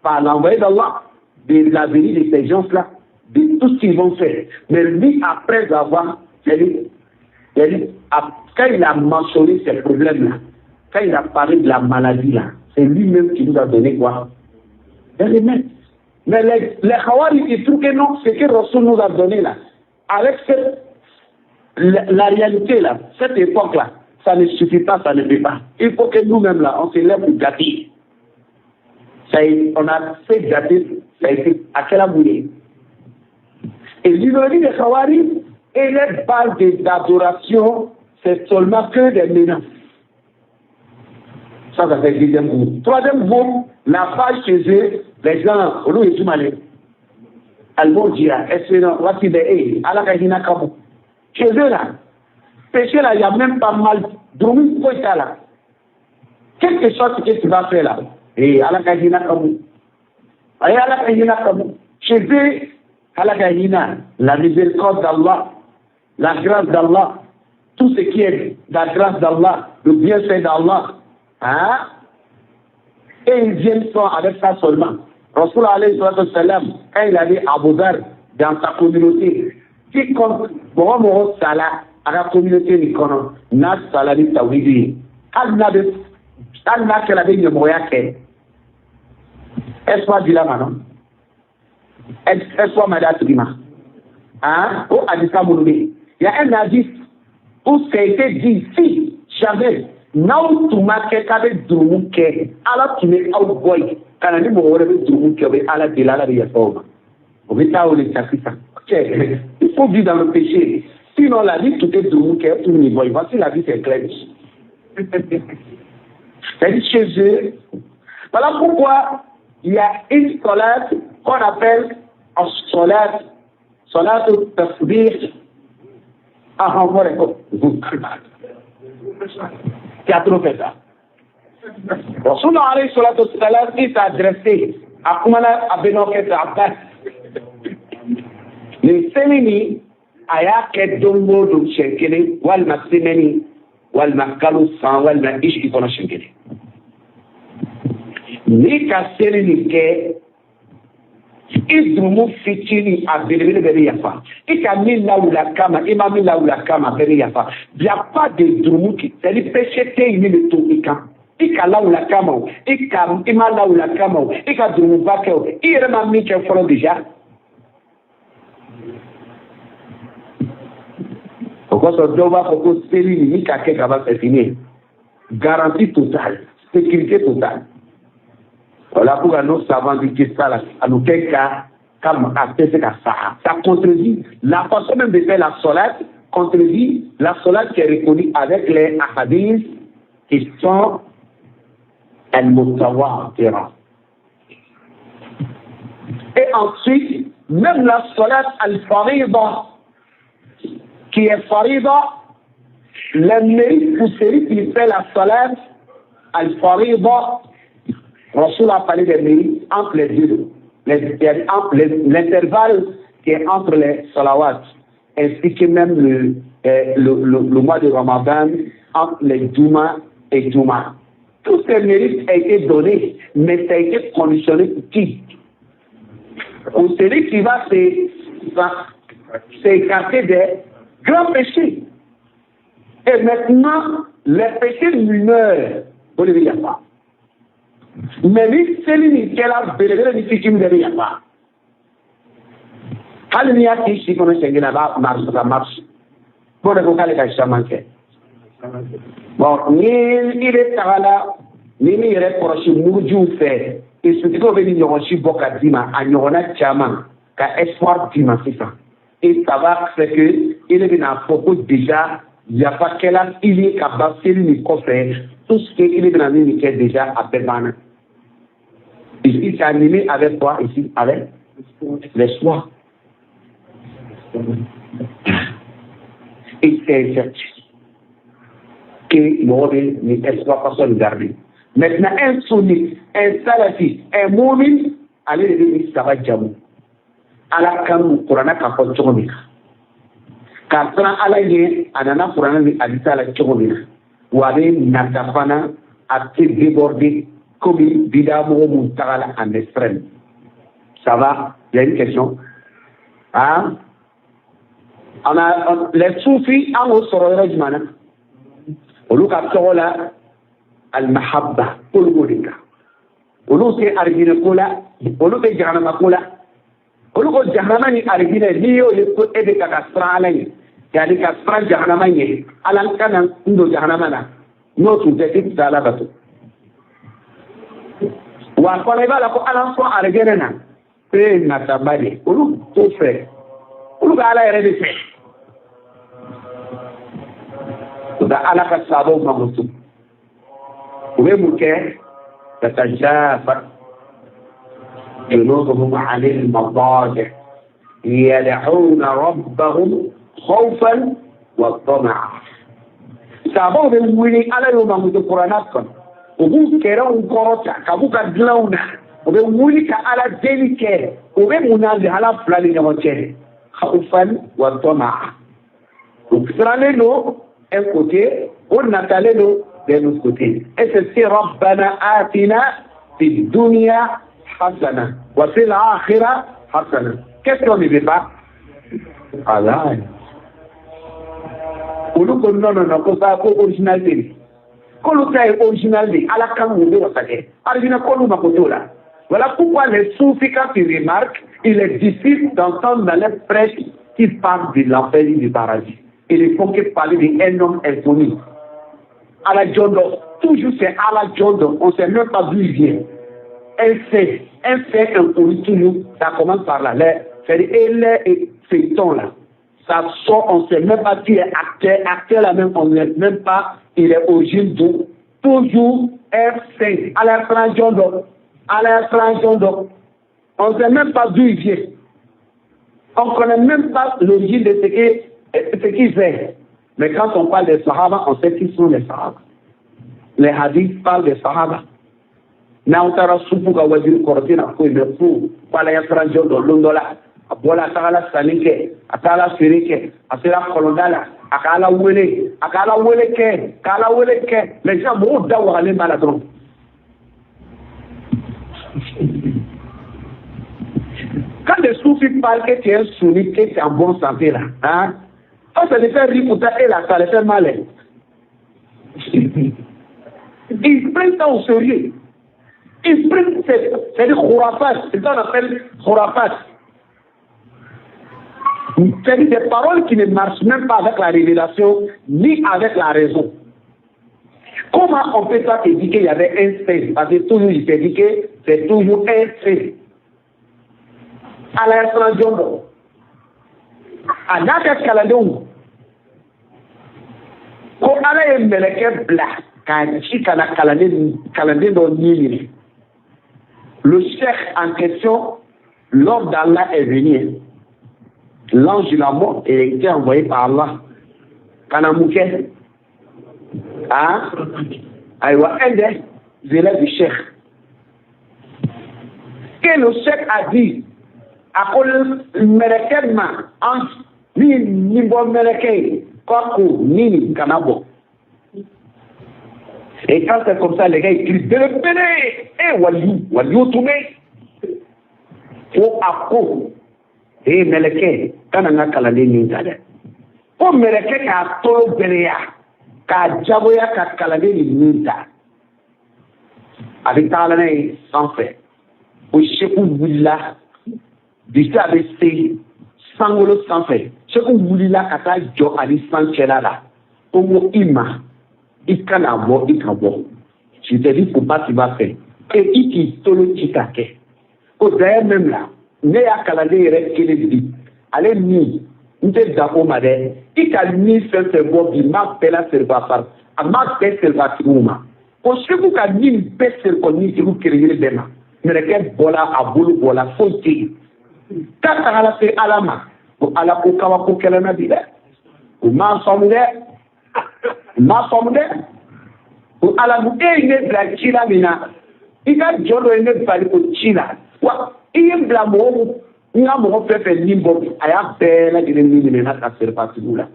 par l'envoyé d'Allah de la venue de ces gens-là, de tout ce qu'ils vont faire. Mais lui, après avoir, quand il a mentionné ces problèmes-là, quand il a parlé de la maladie-là, c'est lui-même qui nous a donné quoi? Des remèdes. Mais les Khawarij, ils trouvent que non, ce que Rassoul nous a donné là, avec la réalité là, cette époque-là, ça ne suffit pas, ça ne peut pas. Il faut que nous-mêmes là, on se lève pour gâter. Ça, on a fait gâter, ça a été à quelle aboulie. Et l'idéologie des Khawarij et les bases d'adoration, c'est seulement que des menaces. Ça, ça fait le deuxième groupe. Troisième groupe, la base chez eux, les gens, olu ye jumɛn ye? Al-Murji'a, est-ce voici des Ala ka hinɛ ka bon. Chez eux là, péché là, il n'y a même pas mal, dormi foyi t'a la. Quelque chose que tu vas faire là, et Ala ka hinɛ ka bon. Ala ka hinɛ ka bon. Chez eux, Ala ka hinɛ, la miséricorde d'Allah, la grâce d'Allah, tout ce qui est la grâce d'Allah, le bienfait d'Allah, hein? Et ils viennent sans avec ça seulement. Rasul alayhi salam, quand il avait Abu Dhar dans sa communauté, quiconque, mɔgɔ mɔgɔ sala a ka communauté nin kɔnɔ, n'a sala ni tawhidi ye, hali n'a bɛ hali n'a kɛra bɛ ɲɛmɔgɔya kɛ, espoir dila ma non? Espoir ma d'a tigi ma. Hein? O hadisa minnu bɛ yen. Il y a un hadith où ça a été dit, si jamais n'aw tun ma kɛ k'a bɛ jurumu kɛ, Ala tun bɛ aw bɔ yen ka na ni mɔgɔ wɛrɛ bɛ jurumu kɛ, o bɛ Ala deli, Ala bɛ yafa o ma. O bɛ taa o de ta sisan. Il faut vivre dans le péché. Sinon la vie tun tɛ jurumu kɛ, tun bɛ bɔ yen. Voici la vie, c'est clair. C'est chez eux. Voilà pourquoi il y a une salat qu'on appelle as-salat, salat al-tasbih. Ah, qui a trop fait ça. Rasulullah alayhi salatu wassalam, il s'est adressé à kumana a bɛnɔkɛ fɛ Abbas. Nin seli nin, a y'a kɛ don o don siɲɛ kelen, walima semaine, walima kalo, san, walima i sigi kɔnɔ siɲɛ kelen. N'i ka seli nin kɛ, i jurumu fitinin a belebele bɛɛ bɛ yafa. I ka min lawuli kama, i ma min lawuli kama, bɛɛ bɛ yafa. Il y a pas de jurumu qui, c'est-à-dire péché tɛ yen min bɛ to i kan. I ka lawuli kama o, i ka i ma lawuli kama o, i ka jurumuba kɛ o, i yɛrɛ ma min kɛ fɔlɔ déjà. O kosɔn dɔw b'a fɔ ko seli nin ni ka kɛ ka ban, c'est fini. Garantie totale, sécurité totale. Voilà pourquoi nos savants disent que ça, là, à nous quel cas, comme à ça, ça contredit la façon même de faire la solat, contredit la solat qui est reconnue avec les hadiths qui sont al-mutawatira. Et ensuite, même la solat al-farida, qui est farida, le mérite pour celui qui fait la solat al-farida, Rasul a parlé des mérites entre les deux, l'intervalle qui est entre les salawats, ainsi que même le mois de Ramadan, entre les Douma et Douma. Tous ces mérites ont été donnés, mais ça a été conditionné pour qui? Pour celui qui va s'écarter des grands péchés. Et maintenant, les péchés mineurs, vous ne voyez pas. Mais ni seli nin kɛra belebele ni fitinin bɛɛ bɛ yafa. Hali n'i y'a k'i si kɔnɔ siɲɛ kelen, a b'a marche, ça marche. B'o de ko k'ale ka caman kɛ. Bon, ni i bɛ taga la, ni m'i yɛrɛ kɔlɔsi murujiw fɛ, i sutigiw bɛ ni ɲɔgɔn si bɔ ka d'i ma, a ɲɔgɔnna caman ka espoir d'i ma sisan. Et ça va faire que i de bɛna fɔ ko déjà Yafa kɛla i ye ka ban seli nin kɔfɛ, tout ce que i bɛna min kɛ déjà, a bɛɛ banna. Ici, c'est animé avec quoi? Ici, avec l'espoir. Et c'est incertain que mɔgɔ bɛ nin espoir façon garder. Maintenant, un sunnite, un salafi, un mu'min, ale de bɛ nin saba jamu. Ala kanu kuranɛ k'a fɔ cogo min na, k'a siran Ala ɲɛ, a nana kuranɛ ni hadisa la cogo min na, wa a bɛ nata fana, a tɛ déborder komi bida mɔgɔ mun tagala en extrême. Ça va? Il y a une question, hein? On a les soufis, an k'o sɔrɔ yɔrɔ jumɛn na? Olu ka tɔgɔ la al-mahabba, olu b'o de kan. Olu tɛ arijinɛ ko la, olu bɛ jahanama ko la. Olu ko jahanama ni arijinɛ, n'i y'o ye ko e bɛ ka siran Ala ɲɛ, yanni ka siran jahanama ɲɛ, Ala kana n don jahanama na, n'o tun tɛ, i tɛ Ala bato. Wa fana i b'a la ko Ala sɔn arijinɛ na, e ye nataba de ye. Olu t'o fɛ, olu bɛ Ala yɛrɛ de fɛ. U bɛ Ala ka sabaw mankutu. U bɛ mun kɛ? Tatajafa junubuhum anil madaji yad'una rabbahum khawfan wa tama'a. Sabaw bɛ wuli, Ala y'o mankutu kuranɛ kɔnɔ. U b'u kɛrɛw kɔrɔta ka b'u ka dilanw na, u bɛ wuli ka Ala deli kɛ. U bɛ mun na lihala fila ni ɲɔgɔn cɛ? Khawfan wa tama'a. U sirannen don un côté, o natalen don d'un autre côté. Et c'est ce rabbana atina fi dunya hasana wa fil akhirah hasana. Qu'est-ce qu'on ne veut pas? Allah. Olu ko non, non, non, ko ça, ko original tɛ, k'olu ta ye original de, Ala kan mun bɛ wasa kɛ arijinɛ, k'olu mako t'o la. Voilà pourquoi les soufis, quand ils remarquent, il est difficile d'entendre dans les prêches qui parlent de l'enfer et du paradis. Ils ne font que parler d'un homme inconnu. Ala jɔn dɔ, toujours c'est Ala jɔn dɔ, on ne sait même pas d'où il vient. Un fait inconnu toujours, ça commence par là. C'est-à-dire, et les feuilletons là, ça sort, on ne sait même pas qui est acteur, acteur là même, on ne sait même pas, il est origine d'où. Toujours un fait, Ala jɔn dɔ, Ala jɔn dɔ. On ne sait même pas d'où il vient. On ne connaît même pas l'origine de ce qu'il fait. Mais quand on parle des Sahaba, on sait qui sont les Sahaba. Les hadiths parlent des Sahaba. N'aw taara sufu ka wajiri kɔrɔti na foyi mɛ fo ko Ala ɲɛsiran jɔn dɔ lon dɔ la, a bɔla, a tagala sanni kɛ, a taala feere kɛ, a sera kɔlɔnda la, a ka Ala wele, a ka Ala wele kɛ, ka Ala wele kɛ. Mais sisan mɔgɔw da wagalen b'a la dɔrɔn. Quand les soufis parlent que tu es un sounni, que tu es en bonne santé là, hein, ça les fait rire pourtant, et là, ça les fait mal. Hein. Ils prennent ça au sérieux. Ils prennent, c'est des khurafat, c'est ça qu'on appelle khurafat. C'est des paroles qui ne marchent même pas avec la révélation, ni avec la raison. Comment on peut pas te dire qu'il y avait un saint? Parce que toujours il te dit que c'est toujours un saint. Ala siran jɔn dɔ, a n'a ka kalandenw ko Ala ye mɛlɛkɛ bila k'a ci ka na kalanden dɔ ɲɛ minɛ. Le chef en question, l'ordre d'Allah est venu. L'ange de la mort a été envoyé par Allah. Ka na mun kɛ? Ah, ayiwa, un des élèves du chef. Que le chef a dit, a ko mɛlɛkɛ ma, an min ni bɔ mɛlɛkɛ ye, k'a ko ni kana bɔ. Et quand c'est comme ça, les gars, ils crient belebele, eh waliyu, waliyu tun bɛ ko a ko, eh mɛlɛkɛ, kana n ka kalanden nin ta dɛ. Ko mɛlɛkɛ k'a tolo gɛlɛya, k'a jagoya ka kalanden nin ta. A bɛ taa n'a ye sanfɛ. O seku wulila, bisi a bɛ se sankolo sanfɛ. Seku wulila ka taa jɔ ani san cɛla la. Ko n ko i ma, i kana bɔ, i ka bɔ. Je te dis, faut pas tu vas faire. Et i k'i tolo ci ka kɛ. Ko d'ailleurs même là, ne y'a kalanden yɛrɛ kelen di. Ale min N tɛ dan o ma dɛ, i ka ni fɛn fɛn bɔ bi, n b'a bɛɛ la seriba fari, a m'a bɛɛ seriba tigiw ma. Ko segu ka ni bɛɛ serikɔ ni segu kelen kelen bɛɛ ma. Mɛlɛkɛ bɔla, a bolo bɔla, foyi tɛ yen. K'a tagala se Ala ma, ko Ala ko kabako kɛlɛ na bi dɛ. U m'a faamu dɛ, u m'a faamu dɛ. Ko Ala ko e ye ne bila ci la min na, i ka jɔn dɔ ye ne bali o ci la. Wa i ye n bila mɔgɔw, n ka mɔgɔ fɛn fɛn ni bɔ bi, a y'a bɛɛ lajɛlen ni minɛ na ka serifatigiw la.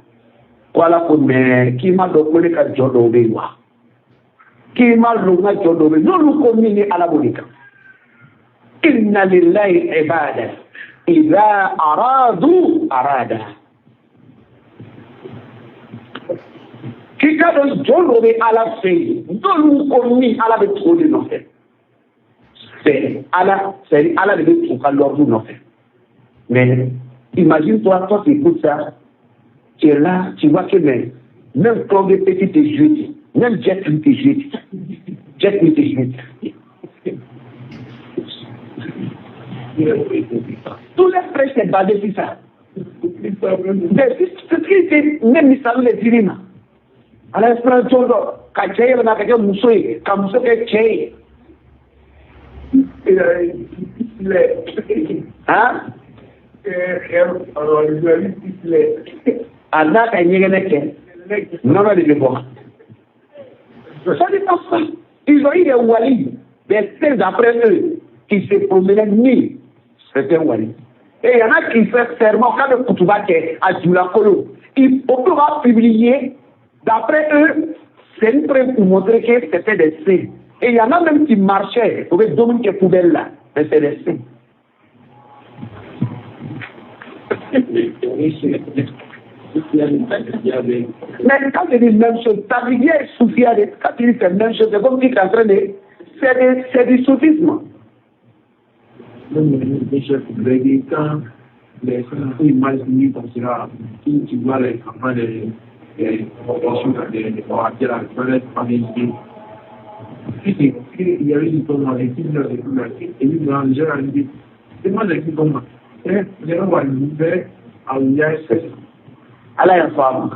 Ko Ala ko mɛ k'i ma dɔn ko ne ka jɔn dɔw bɛ yen wa? K'i ma dɔn n ka jɔn dɔw bɛ yen, n'olu ko min ni Ala b'o de kan. Inna lillahi ibada idha aradu arada. K'i ka dɔn jɔn dɔ bɛ Ala fɛ yen, n'olu ko min Ala bɛ tugu o de nɔfɛ. C'est Ala, c'est Ala de bɛ tugu ka l'ordre nɔfɛ. Mais imagine-toi, toi tu écoutes ça, tu es là, tu vois que mais, même Claude Petit te joue, même Jet Li te joue, Jet Li te joue. Tous les prêches sont basés sur ça. Mais ce qui était même Missalo les Irima. Ala espérance jɔn dɔ ka cɛ yɛlɛma ka kɛ muso ye, ka muso kɛ cɛ ye. Han? A n'a ka ɲɛgɛnɛ kɛ, nɔnɔ de bɛ bɔ. Ça n'est pas ça. Ils ont eu des walis, des saints d'après eux, qui se promenaient nus. C'était un wali. Et il y en a qui fait serment, quand le Koutouba est à Djoulakolo, on peut pas publier, d'après eux, c'est une preuve pour montrer que c'était des saints. Et il y en a même qui marchaient, avec Dominique poubelle là, mais c'est des saints. Mais quand tu dis même chose, Tablier et Soufia, quand tu dis c'est la même chose, c'est comme si tu es en train de. C'est du soufisme. Même les chefs, quand les gens mal comme cela, tu vois les enfants des il y avait une Allah est femme.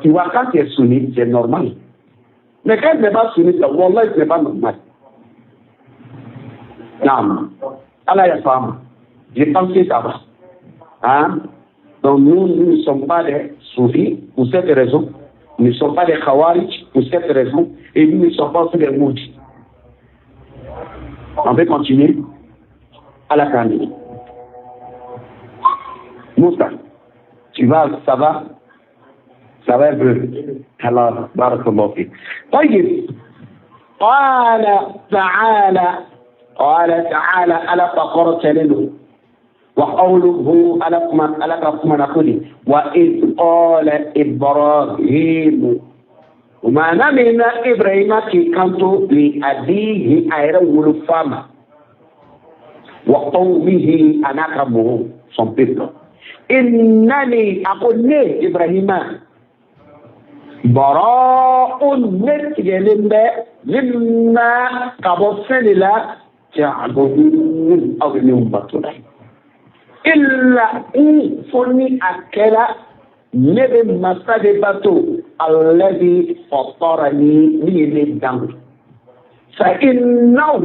Tu vois, quand tu es soumis, c'est normal. Mais quand tu n'es pas soumis, wallah, ce n'est pas normal. Non. Allah est femme. Je pense que ça va. Hein? Donc nous, nous ne sommes pas des soufis pour cette raison. Nous ne sommes pas des khawarij pour cette raison. Et nous ne sommes pas aussi des moudis. On peut continuer à la canne. Moussa, tu vas, ça va? Ça va un peu. Alors, barakallahu fik. طيب. قال تعالى قال تعالى ألا فقرت له وقوله ألا كما نقول وإذ قال إبراهيم وما من إبراهيم كي كنت لأبيه أيرا ولفama وقومه أنا كمه son peuple. إنني أقول لي إبراهيم براء نتجلب مما كبصل لا تعبدون أو من إلا إن فني أكلا نبي مسجد الذي فطرني من الدم فإنه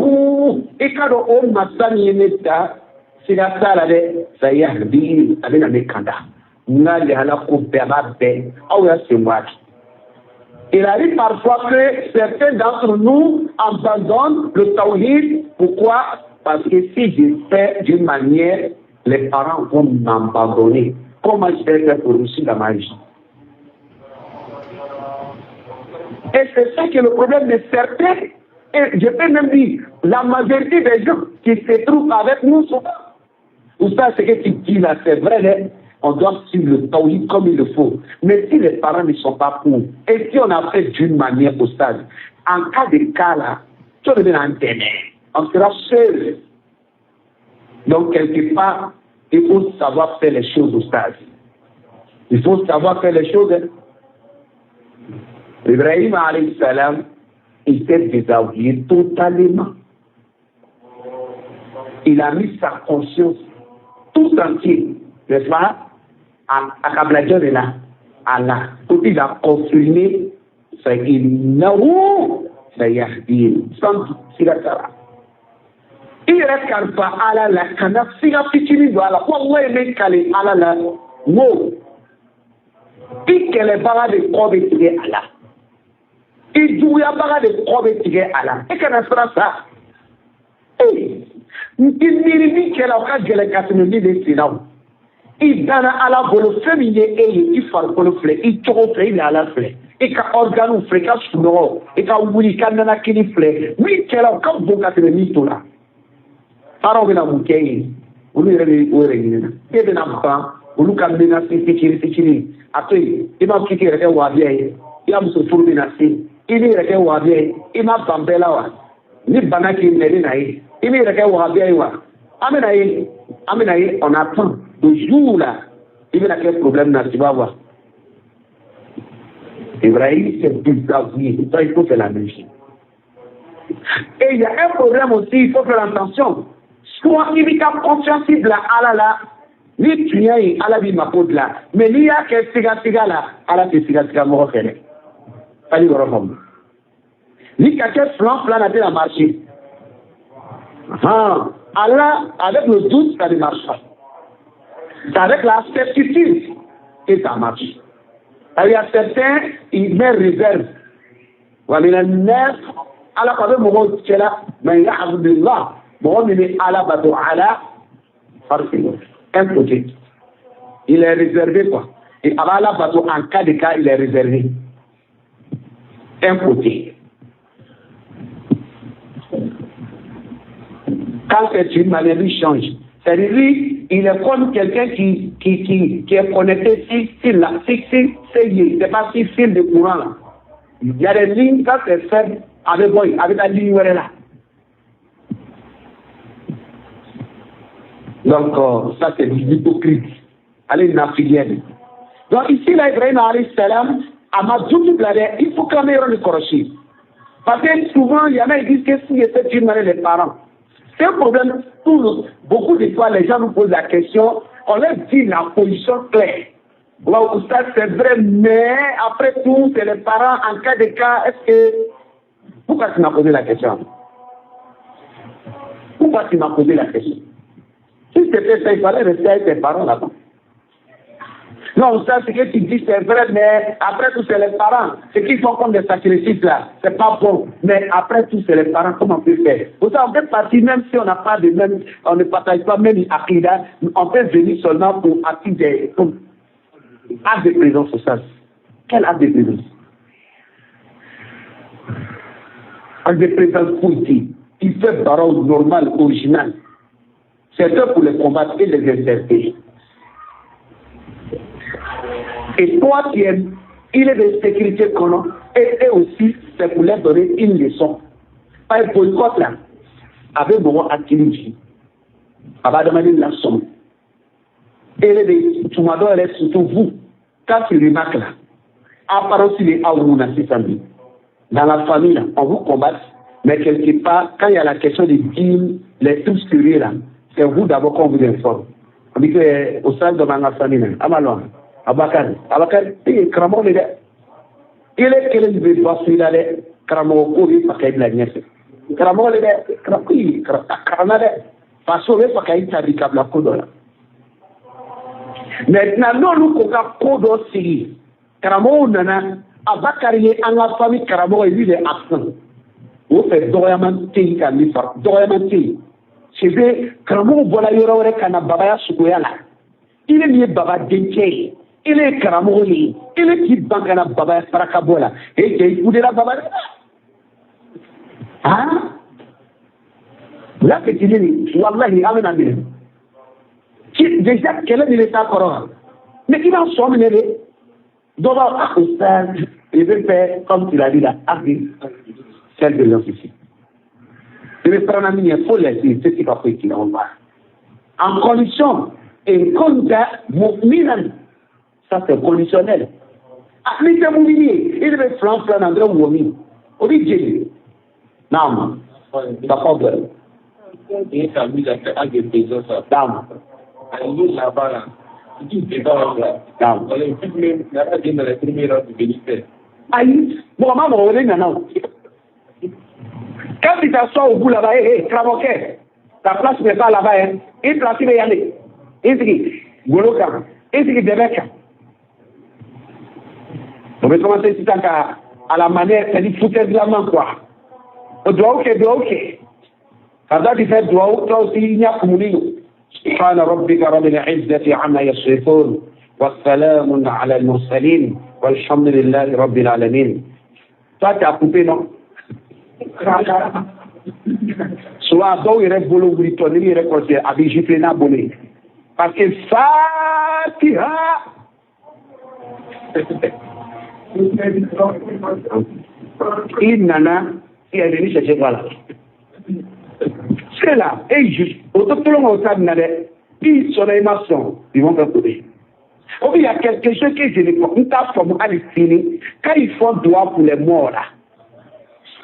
إكادو أم مسجد نتا سيغسالة سيهدي أبينا مكاندا نالي على قبة بي أو يسموات. Il arrive parfois que certains d'entre nous abandonnent le tawhid. Pourquoi? Parce que si je fais d'une manière, les parents vont m'abandonner. Comment je vais faire pour réussir dans ma vie? Et c'est ça qui est le problème de certains. Et je peux même dire, la majorité des gens qui se trouvent avec nous souvent. Ou ça, ce que tu dis là, c'est vrai, hein? On doit suivre le tawhid comme il le faut. Mais si les parents ne sont pas pour, et si on a fait d'une manière au stade, en cas de cas là, tu deviens en ténèbres. On sera seul. Donc, quelque part, il faut savoir faire les choses au stade. Il faut savoir faire les choses. Hein? Ibrahim, alayhi salam, il s'est désavoué totalement. Il a mis sa conscience tout entier, n'est-ce pas, A ka bila jɔn de la? Ala. Ko il a confirmé fa innahu sayahdin. Sans doute, siga t'a la. I yɛrɛ kalifa Ala la, kana siga fitinin don a la. Wallahi n bɛ kale Ala la, n ko i kɛlɛbaga de kɔ bɛ tigɛ a la, i juguyabaga de kɔ bɛ tigɛ a la. E kana siran sa. Ee, i miiri min kɛra, o ka gɛlɛn ka tɛmɛ min bɛ sen na o. I danna Ala bolo, fɛn min ye e ye, i farikolo filɛ, i cogo filɛ, i lahala filɛ, i ka organew filɛ, i ka sunɔgɔ, i ka wuli, i ka nanakili filɛ, min kɛra o ka bon ka tɛmɛ min tora. Parents bɛna mun kɛ yen? Olu yɛrɛ bɛ o yɛrɛ ɲini na. E bɛna ban olu ka menace fitinin fitinin, a to yen. I b'a fɔ k'i yɛrɛ kɛ wahabiya ye, i ka muso furu bɛna se, i b'i yɛrɛ kɛ wahabiya ye, i ma ban bɛɛ la wa? Ni bana k'i minɛ, i bɛ na ye, i b'i yɛrɛ kɛ wahabiya ye wa? An bɛna ye, an bɛna ye, on attend le jour là, i bɛna kɛ problème na, tu vas voir. Ibrahim s'est désavoué, donc il faut faire la même chose. Et il y a un problème aussi, il faut faire attention. Soit i b'i ka confiance bila Ala la, ni tiɲɛ ye, Ala b'i mako dilan, mais n'i y'a kɛ sigasiga la, Ala tɛ sigasiga mɔgɔ fɛ dɛ. Fali yɔrɔ faamu. Ni ka kɛ filan filan na, tɛna marcher. Han, Allah, avec le doute, ça ne marche pas. C'est avec la certitude que ça marche. Il y a certains, ils mettent réserve. Wa mina nas, Ala ko a bɛ mɔgɔw cɛla, man ya'budullah, mɔgɔ min bɛ Ala bato ala farfi, un côté. Il est réservé quoi. Et a b'a Ala bato en cas de cas, il est réservé. Un côté. Quand c'est une manière, lui change. C'est-à-dire, lui, il est comme quelqu'un qui est connecté si, c'est pas si fil de courant là. Il y a des lignes, quand c'est faible, avec, bon, avec la ligne là. Donc, ça c'est l'hypocrite. Allez, nafilienne. Donc, ici, là, Ibrahim alayhi salam, a ma il faut quand même le korochi. Parce que souvent, il y en a qui disent que si c'est une manière, les parents. C'est un problème. Beaucoup de fois, les gens nous posent la question, on leur dit la position claire. Wow, ça c'est vrai, mais après tout, c'est les parents, en cas de cas, est-ce que... Pourquoi tu m'as posé la question? Pourquoi tu m'as posé la question? Si c'était ça, il fallait rester avec tes parents là-bas. Non, ça, ce que tu dis, c'est vrai, mais après tout, c'est les parents. Ce qu'ils font comme des sacrifices là, c'est pas bon. Mais après tout, c'est les parents, comment on peut faire? Pour ça, on peut partir, même si on n'a pas de même, on ne partage pas même akida, on peut venir seulement pour activer des acte de présence sociale. Quel acte de présence? Acte de présence politique. Il fait barreau normal, original. C'est eux pour les combattre et les interpeller. Et toi qui es, il est de sécurité qu'on a, et eux aussi, c'est pour leur donner une leçon. Pas un boycott là, avec mon activité, va demander la somme. Et les Toumador, surtout vous, quand tu remarques là, à part aussi les Aouna, c'est samedi. Dans la famille là, on vous combat, mais quelque part, quand il y a la question des dîmes, les trucs sérieux là, c'est vous d'abord qu'on vous informe. On dit que au sein de ma famille, Amalon, Abakar, Abakar, eh, karamɔgɔ de dɛ. I yɛrɛ kelen bɛ bɔ i la dɛ, karamɔgɔ ko bɛ fa ka i bila ɲɛfɛ. Karamɔgɔ de dɛ, karamɔgɔ a kalanna dɛ, faso bɛ fa ka i ta bi ka bila ko dɔ la. Maintenant n'olu ko ka ko dɔ sigi, karamɔgɔw nana, Abakar ye an ka famille karamɔgɔ ye, lui de absent. O fɛ dɔgɔyaman tɛ yen ka min fara, dɔgɔyaman tɛ yen. C'est karamɔgɔw bɔra yɔrɔ wɛrɛ ka na babaya suguya la. I ne min ye baba dencɛ ye, i ne ye karamɔgɔ ye, i ne k'i ban ka na babaya saraka bɔ la, e cɛ i kudera baba dɛ. Ah, la fitinin nin, walahi an bɛna minɛ. Déjà kɛlɛ min bɛ taa kɔrɔ, mais i b'a sɔn minɛ de. Dɔ b'a ah oustaz, il veut faire comme tu l'as dit là, ah celle de l'officier. I bɛ siran na min ɲɛ, fo laisser, tɛ se ka foyi k'i la walahi. En condition, in kunta mu'minan, ça c'est conditionnel. Ah, n'i tɛ mumini ye, i de bɛ filan filan na dɔrɔn wɔ min, o bɛ jeni. Naam. Tafadhal. Naam. Naam. Ayi, mɔgɔ ma mɔgɔ wele nana o. Quand tu t'assois au bout là-bas, hé, hé, karamɔgɔkɛ, ta place n'est pas là-bas, hein. I place bɛ yan de. I sigi golo kan, i sigi dɛbɛ kan. On va commencer sisan ka à la manière, c'est-à-dire foutaisement quoi. Duwawu kɛ, duwawu kɛ. Quand tu fais duwawu, toi aussi, i ɲɛ kumunen don. سبحان ربك رب العزة عما يصفون والسلام على المرسلين والحمد لله رب العالمين. Toi, tu as coupé, non? Souvent, dɔw yɛrɛ bolo wulitɔ n'i yɛrɛ kɔlɔsi a bɛ gifler n'a bolo ye. Parce que Fatiha i nana i est venu chercher quoi là? C'est là, et juste, o tɛ tulon o ta nin na dɛ. I sɔnna i ma sɔn, ils vont faire couper. Ou bien il y a quelque chose que je ne n t'a faamu hali sini. Quand ils font droit pour les morts là,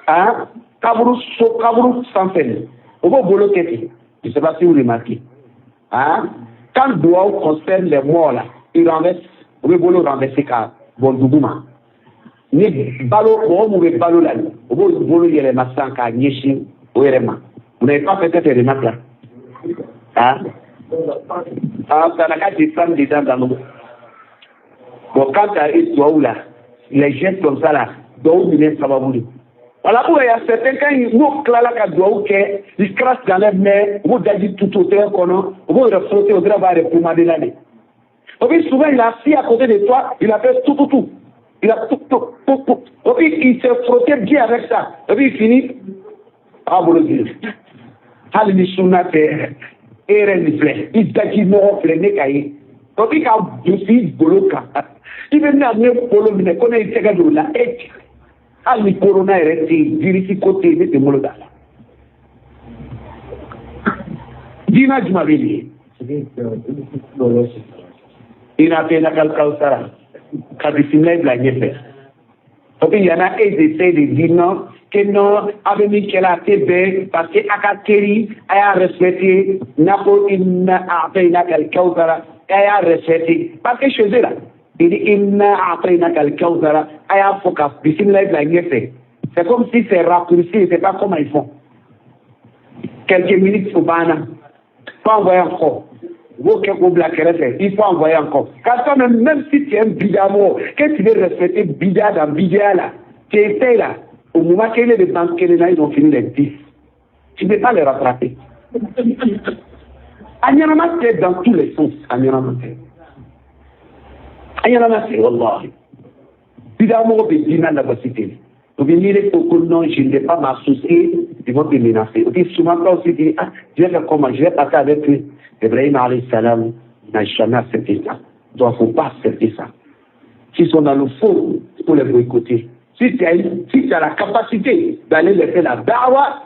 hein, kaburu so kaburu sanfɛ nin, o b'o bolo kɛ ten. Je sais pas si vous remarquez. Hein? Quand droit concerne les morts là, ils renversent, o bɛ bolo renverser ka bɔn dugu ma. Ni balo mɔgɔ mun bɛ balo la nin, o b'o bolo yɛlɛma sisan k'a ɲɛsin o yɛrɛ ma. Vous n'avez pas fait cette remarque là? Hein? Ah, ça n'a qu'à descendre dedans dans l'eau. Bon, quand tu as eu toi là, les gestes comme ça là, dɔw minɛ sababu de. Voilà pourquoi il y a certains quand ils n'u tilala ka duwawu kɛ, ils crachent dans leurs mains, u b'u daji tutu o tɛgɛ kɔnɔ, u b'o yɛrɛ frotter, o dɔrɔn b'a yɛrɛ pomader la de. Et puis souvent il est assis à côté de toi, il a fait tout tout tout. Il a tout tout tout tout. Et puis il s'est frotté bien avec ça. Et puis il finit. Ah bolo jiri. Hali ni sunna tɛ e yɛrɛ nin filɛ, i daji nɔgɔ filɛ ne ka ye. O bi ka gosi i golo kan. I bɛ na ne bolo minɛ ko ne y'i tɛgɛ don o la e hali ni corona yɛrɛ tɛ yen, virus ko tɛ yen, ne tɛ n bolo da la. Diinɛ jumɛn bɛ nin ye? I n'a fɛ kawusara ka bisimila bila ɲɛfɛ. O bɛ yana e de essaie de dire non que non a bɛ min kɛla a tɛ bɛn parce que a ka teri a y'a respecté n'a ko inna a'tainaka al-kawthara a y'a respecté parce que chez eux là il dit inna a'tainaka al-kawthara a y'a fɔ ka bisimila bila ɲɛfɛ. C'est comme si c'est raccourci, c'est pas comment ils font. Quelques minutes au banna, faut envoyer encore. B'o kɛ k'o bila kɛrɛfɛ, il faut envoyer encore. Ka toi même, même si tu es un bidamo, que tu veux respecter bida dans bida là, tu essayes là, au moment qu'il est de banque là, ils ont fini les 10. Tu ne peux pas les rattraper. A ɲɛnama tɛ dans tous les sens, a ɲɛnama tɛ. A ɲɛnama tɛ, wallahi. Bida mɔgɔ bɛ diinɛ lagosi ten. O bɛ miiri ko ko non, je ne vais pas m'associer, ils vont te menacer. O puis souvent toi aussi tu dis, ah, je vais faire comment, je vais passer avec eux. Ibrahim alayhi salam n'a jamais accepté ça. Donc il ne faut pas accepter ça. S'ils sont dans le faux, il faut les boycotter. Si tu as la capacité d'aller les faire la da'wa,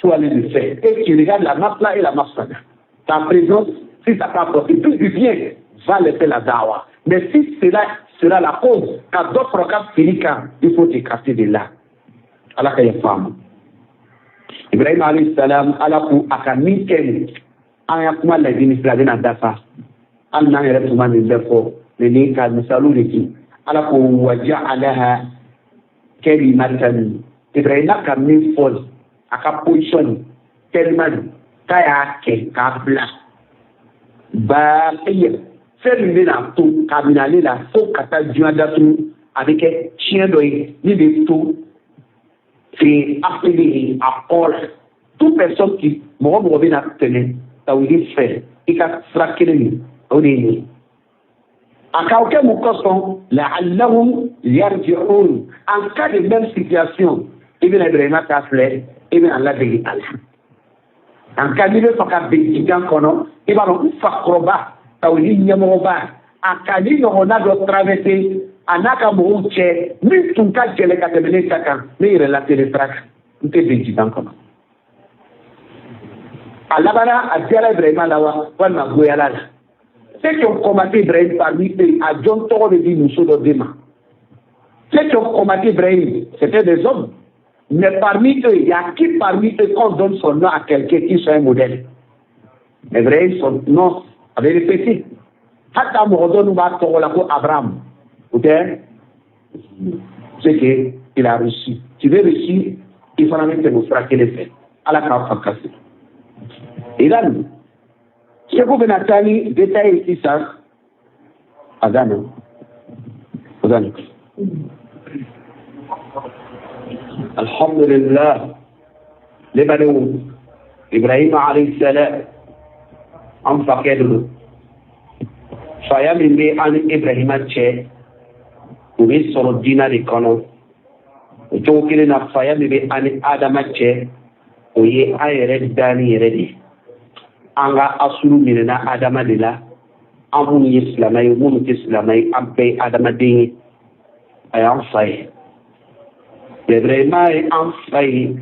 sois aller le faire. Et tu regardes la masla et la mafsada. Ta présence, si ça t'apporte plus du bien, va les faire la da'wa. Mais si cela sera la cause, quand d'autres cas finissent, il faut t'écarter de là. Allah ka yafa. Ibrahim alayhi salam, ala ko a ka min kɛ nin, an ya kuma laɲini fila bɛna dafa. Hali n'an yɛrɛ tun ma nin bɛɛ fɔ, mais ni ka misaliw de di. Ala ko waja'alaha kalimatan. Ibrahima ka min fɔ nin, a ka position nin, kalima nin, k'a y'a kɛ k'a bila. Baaqiya, fɛn min bɛna to k'a minɛ ale la fo ka taa diɲɛ datugu, a bɛ kɛ tiɲɛ dɔ ye min bɛ to fi akilihi a kɔ la. Toute personne qui mɔgɔ mɔgɔ bɛna tɛmɛ tawhidi fɛ i ka sira kelen nin, o de ye nin ye. A k'aw kɛ mun kosɔn? La'allahum yarji'un. En cas de même situation, i bɛna Ibrahima ta filɛ, i bɛna ladege a la. En cas n'i bɛ fɛ ka bin jigan kɔnɔ, i b'a dɔn n fakɔrɔba tawhidi ɲɛmɔgɔba a ka ni ɲɔgɔnna dɔ traversé a n'a ka mɔgɔw cɛ min tun ka gɛlɛn ka tɛmɛ ne ta kan, ne yɛrɛ latele sira kan, n tɛ bin jigan kɔnɔ. A labanna a diyara Ibrahima la wa walima goyala la. Ceux qui ont combattu Ibrahim parmi eux, a jɔn tɔgɔ bɛ di muso dɔ den ma. Ceux qui ont combattu Ibrahim, c'était des hommes. Mais parmi eux, il y a qui parmi eux qu'on donne son nom à quelqu'un qui soit un modèle? Ibrahim, son nom avait répété. Hata mɔgɔ dɔ n'u b'a tɔgɔ la ko Abraham, o tɛ? C'est que il a réussi. Tu veux réussir, i fana bɛ tɛmɛ o sira kelen fɛ. Ala k'a fa kasi. Idan seko bɛna taa ni détail ye sisan. Adana adana. Alhamdulillah, ne badenw, Ibrahima alayhi salam an fakɛ de don. Faya min bɛ an ni Ibrahima cɛ, o bɛ sɔrɔ diinɛ de kɔnɔ. O cogo kelen na, faya min bɛ an ni Adama cɛ, o ye an yɛrɛ danni yɛrɛ de ye. An ka asulu minɛna Adama de la. An minnu ye silamɛ ye, minnu tɛ silamɛ ye, an bɛɛ ye adamaden ye. A y'an fa ye. Ibrahima ye an fa ye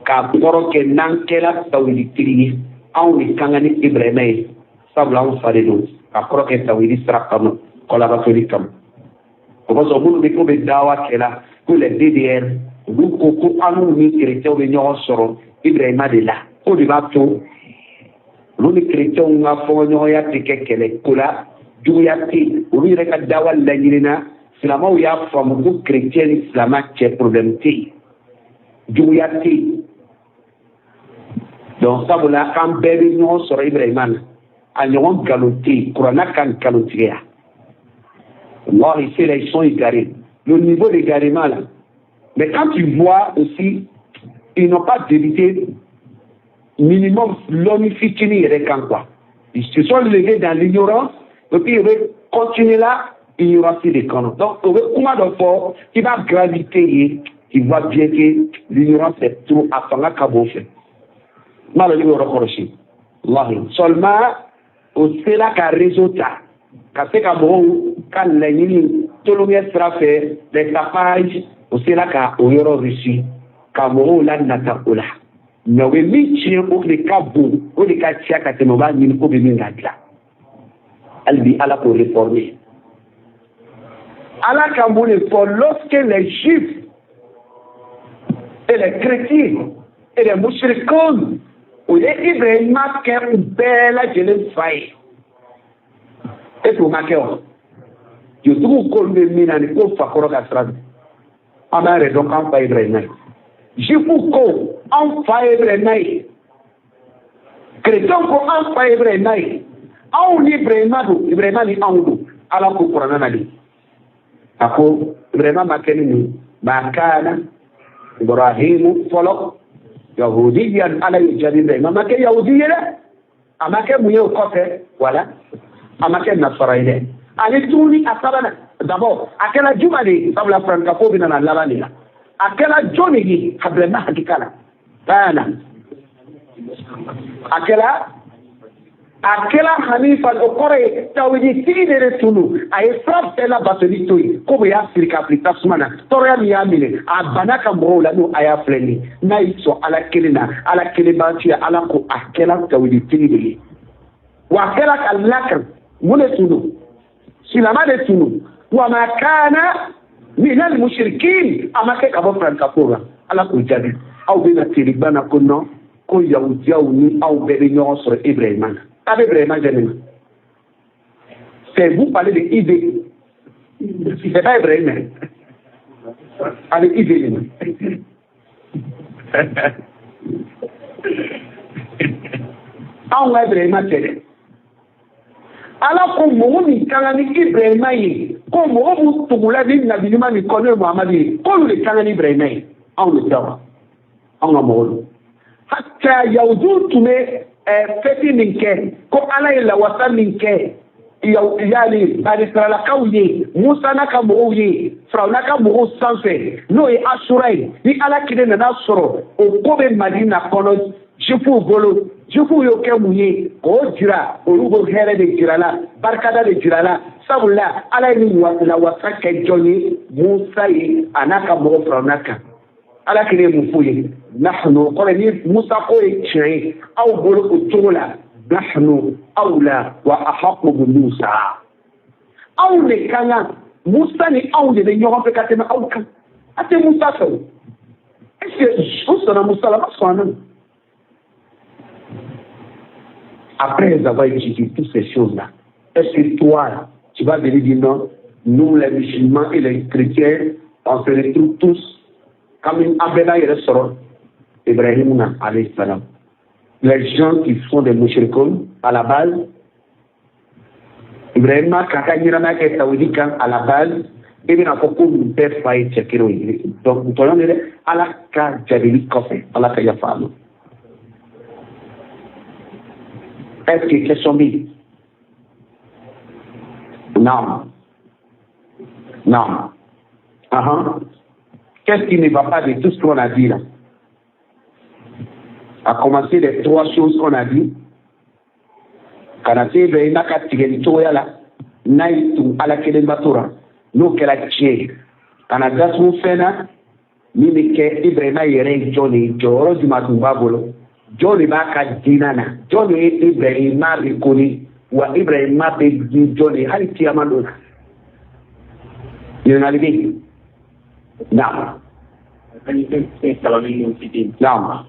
k'a kɔrɔ kɛ n'an kɛra tawhiditigi ye, anw de ka kan ni Ibrahima ye, sabula anw fa de don, k'a kɔrɔ kɛ tawhidi sira kama, kɔlabatoli kama. O kosɔn minnu bɛ ko bɛ dawa kɛla ko les DDR, olu ko ko an n'u ni kerecɛnw bɛ ɲɔgɔn sɔrɔ Ibrahima de la. O de b'a to olu ni kerecɛnw ka fɔɲɔgɔnya tɛ kɛ kɛlɛ ko la, juguya tɛ yen. Olu yɛrɛ ka dawa laɲinina, silamɛw y'a faamu ko kerecɛn ni silamɛ cɛ problème tɛ yen, juguya tɛ yen. Donc sabula an bɛɛ bɛ ɲɔgɔn sɔrɔ Ibrahima na, a ɲɔgɔn nkalon tɛ yen, kuranna ka nkalon tigɛya. Wallahi, c'est là, ils sont égarés. Le niveau d'égarement là. Mais quand tu vois aussi, ils n'ont pas débuté minimum l'homme fitini yɛrɛ kan quoi. Ils se sont levés dans l'ignorance et puis ils vont continuer là, ignorance de kɔnɔ. Donc o bɛ kuma dɔ fɔ k'i b'a gravité ye, tu vois bien que l'ignorance est trop, a fanga ka bon fɛ. N b'a dɔn i bɛ yɔrɔ kɔlɔsi. Wallahi, seulement o sera ka réseau ta ka se ka mɔgɔw ka laɲini tolonkɛ sira fɛ, les tapages, o sera ka o yɔrɔ réussi ka mɔgɔw la nata o la. Mais o bɛ min tiɲɛ, o de ka bon, o de ka ca ka tɛmɛ o b'a ɲini ko bɛ min ka dilan. Hali bi Ala k'o réformer. Ala ka mun de fɔ? Lorsque les juifs et les chrétiens et les mushrikun, o ye Ibrahima kɛ u bɛɛ lajɛlen fa ye. E t'o ma kɛ wa? Jotigiw k'olu bɛ min na ni ko fakɔrɔ ka sira don. An b'a yɛrɛ dɔn k'an fa Ibrahima ye. Juifs ko an fa ye Ibrahima ye. Chrétiens ko an fa ye Ibrahima ye. Anw ni Ibrahima don, Ibrahima ni anw don. Ala ko kuranɛ na de. A ko Ibrahima ma kɛ ni mun? Ma kana Ibrahimu fɔlɔ yahudiyan. Ala y'o jaabi, Ibrahima ma kɛ yahudi ye dɛ. A ma kɛ mun ye o kɔfɛ? Wala a ma kɛ nasara ye dɛ. Ani tuguni a sabanan, d'abord a kɛra juma de ye, sabula farankafo bɛ nana laban de la. A kɛra jɔn de ye Ibrahima hakika la? Kana a kɛra Hanifa, o kɔrɔ ye tawhiditigi de tun don. A ye fura bɛɛ labatoli to yen, ko y'a siri k'a fili tasuma na. Tɔɔrɔya min y'a minɛ, a banna ka mɔgɔw la n'o a y'a filɛ nin ye, n'a y'i sɔn Ala kelen na, Ala kelen b'a ci. Ala ko a kɛra tawhiditigi de ye, wa a kɛra ka lakan. Mun de tun don? Silamɛ de tun don. Wa ma kana minal mushrikin, a ma kɛ ka bɔ farankafo la. Ala k'o jaabi. Aw bɛna teriba na ko non, ko yahudiyaw ni aw bɛɛ bɛ ɲɔgɔn sɔrɔ Ibrahima na. A bɛ Ibrahima jɛ na. C'est vous parlez de IB. C'est pas Ibrahim. A bɛ IB de ma. Anw ka Ibrahima tɛ dɛ. Ala ko mɔgɔ min ka kan ni Ibrahima ye, ko mɔgɔ min tugula ni nabi ɲuman min kɔ, n'o ye Muhamadu ye, k'olu de ka kan ni Ibrahima ye. Anw de tɛ wa? Anw ka mɔgɔ don. Hatta yahudiw tun bɛ fɛti min kɛ, ko Ala ye lawasa min kɛ yaani banisiralakaw ye, Musa n'a ka mɔgɔw ye, Firawuna ka mɔgɔw sanfɛ, n'o ye Asura ye, ni Ala kelen nana sɔrɔ o ko bɛ Madina kɔnɔ jufuw bolo. Jufuw y'o kɛ mun ye? K'o jira olu ko hɛrɛ de jira la, barikada de jira la, sabula Ala ye nin lawasa kɛ jɔn ye? Musa ye, a n'a ka mɔgɔ Firawuna kan. Ala kelen ye mun f'u ye? Nahnu, kɔrɔ ni Musa ko ye tiɲɛ ye aw bolo o cogo la, nahnu awla wa ahaqu bi Musa. Anw de ka kan, Musa ni anw de bɛ ɲɔgɔn fɛ ka tɛmɛ aw kan. A tɛ Musa fɛ o. Est ce que u sɔnna Musa la? Ma sɔn a ma. Après avoir étudié toutes ces choses-là, Est-ce que toi, tu vas venir dire non, nous les musulmans et les chrétiens, on se retrouve tous comme une abena yɛrɛ sɔrɔ Ibrahim na alayhi salam. Les gens qui sont des mushrikoun à la base, Ibrahim k'a ka ɲɛnamaya kɛ tawhidi kan à la base, i bɛna fɔ ko nin bɛɛ fa ye cɛ kelen ye. Donc tɔɲɔ de dɛ, Ala ka jabili kɔfɛ, Ala ka yafa a ma. Est-ce que question bɛ yen? Non. Non. Uh-huh. Qu'est-ce qui ne va pas de tout ce qu'on a dit là? À commencer les trois choses qu'on a dit. Kana se Ibrahima ka tigɛli cogoya la, n'a y'i tugu Ala kelen bato la, n'o kɛra tiɲɛ ye, kana datugu fɛn na min bɛ kɛ Ibrahima yɛrɛ ye jɔn de ye, jɔyɔrɔ jumɛn tun b'a bolo, jɔn de b'a ka diinɛ na, jɔn de ye Ibrahima reconnu, wa Ibrahima bɛ di jɔn de ye hali kiyama don na. Ɲininkali bɛ yen? Naam. Naam.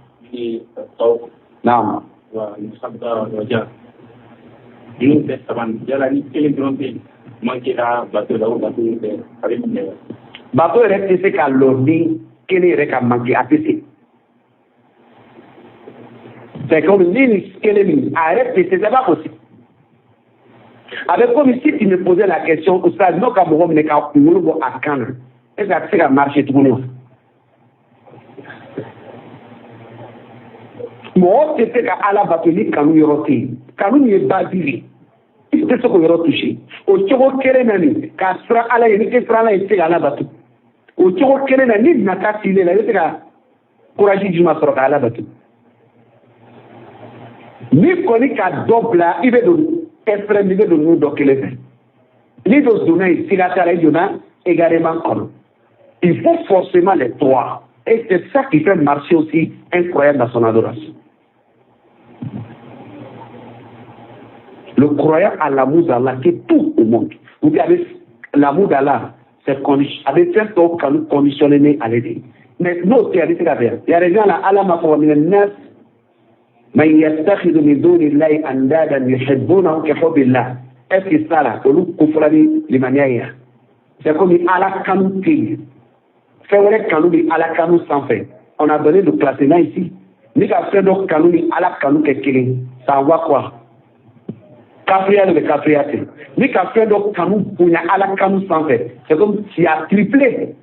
Naam. Ninnu bɛɛ saba yala ni kelen dɔrɔn bɛ yen manquera bato la o bato bɛɛ a bɛ minɛ wa? Bato yɛrɛ tɛ se ka lɔ ni kelen yɛrɛ ka manquer, a tɛ se. C'est comme ni ni kelen min a yɛrɛ tɛ se, c'est pas possible. A bɛ comme si tu me posais la question, Oustaz, n'o ka mɔgɔ minɛ ka kunkolo bɔ a kan na, est-ce que a tɛ se ka marcher tuguni wa? Mɔgɔ tɛ se ka Ala bato ni kanu yɔrɔ tɛ yen. Kanu min ye base de ye, i tɛ se k'o yɔrɔ toucher. O cogo kelen na nin, ka siran Ala ye, n'i tɛ siran Ala ye, i tɛ se ka Ala bato. O cogo kelen na, ni nata t'i la, i bɛ se ka courage jumɛn sɔrɔ ka Ala bato? Ni kɔni ka dɔ bila, i bɛ don extrême, i bɛ don ninnu dɔ kelen fɛ. N'i dɔ donna yen, siga t'a la, i donna également kɔnɔ. Il faut forcément les trois. Et c'est ça qui fait marcher aussi un croyant dans son adoration. Le croyant a l'amour d'Allah qui est tout au monde. Ou bien avec l'amour d'Allah, c'est avec fait conditionné à l'aider. Mais nous, c'est à faire. Il y a des gens là, Allah m'a formé un nas, mais il yattakhidhu min dunillahi andadan yuhibbunahum ka hubbillah. Est-ce que ça là, olu kufrani limaniya? C'est comme Allah kanu tɛ. Fɛn wɛrɛ kanu ni Ala kanu sanfɛ. On a donné le classement ici. Ni ka fɛn dɔ kanu ni Ala kanu kɛ kelen, ça envoie quoi? Kafiriya de bɛ kafiriya ten. Ni ka fɛn dɔ kanu bonya Ala kanu sanfɛ, c'est comme tu as triplé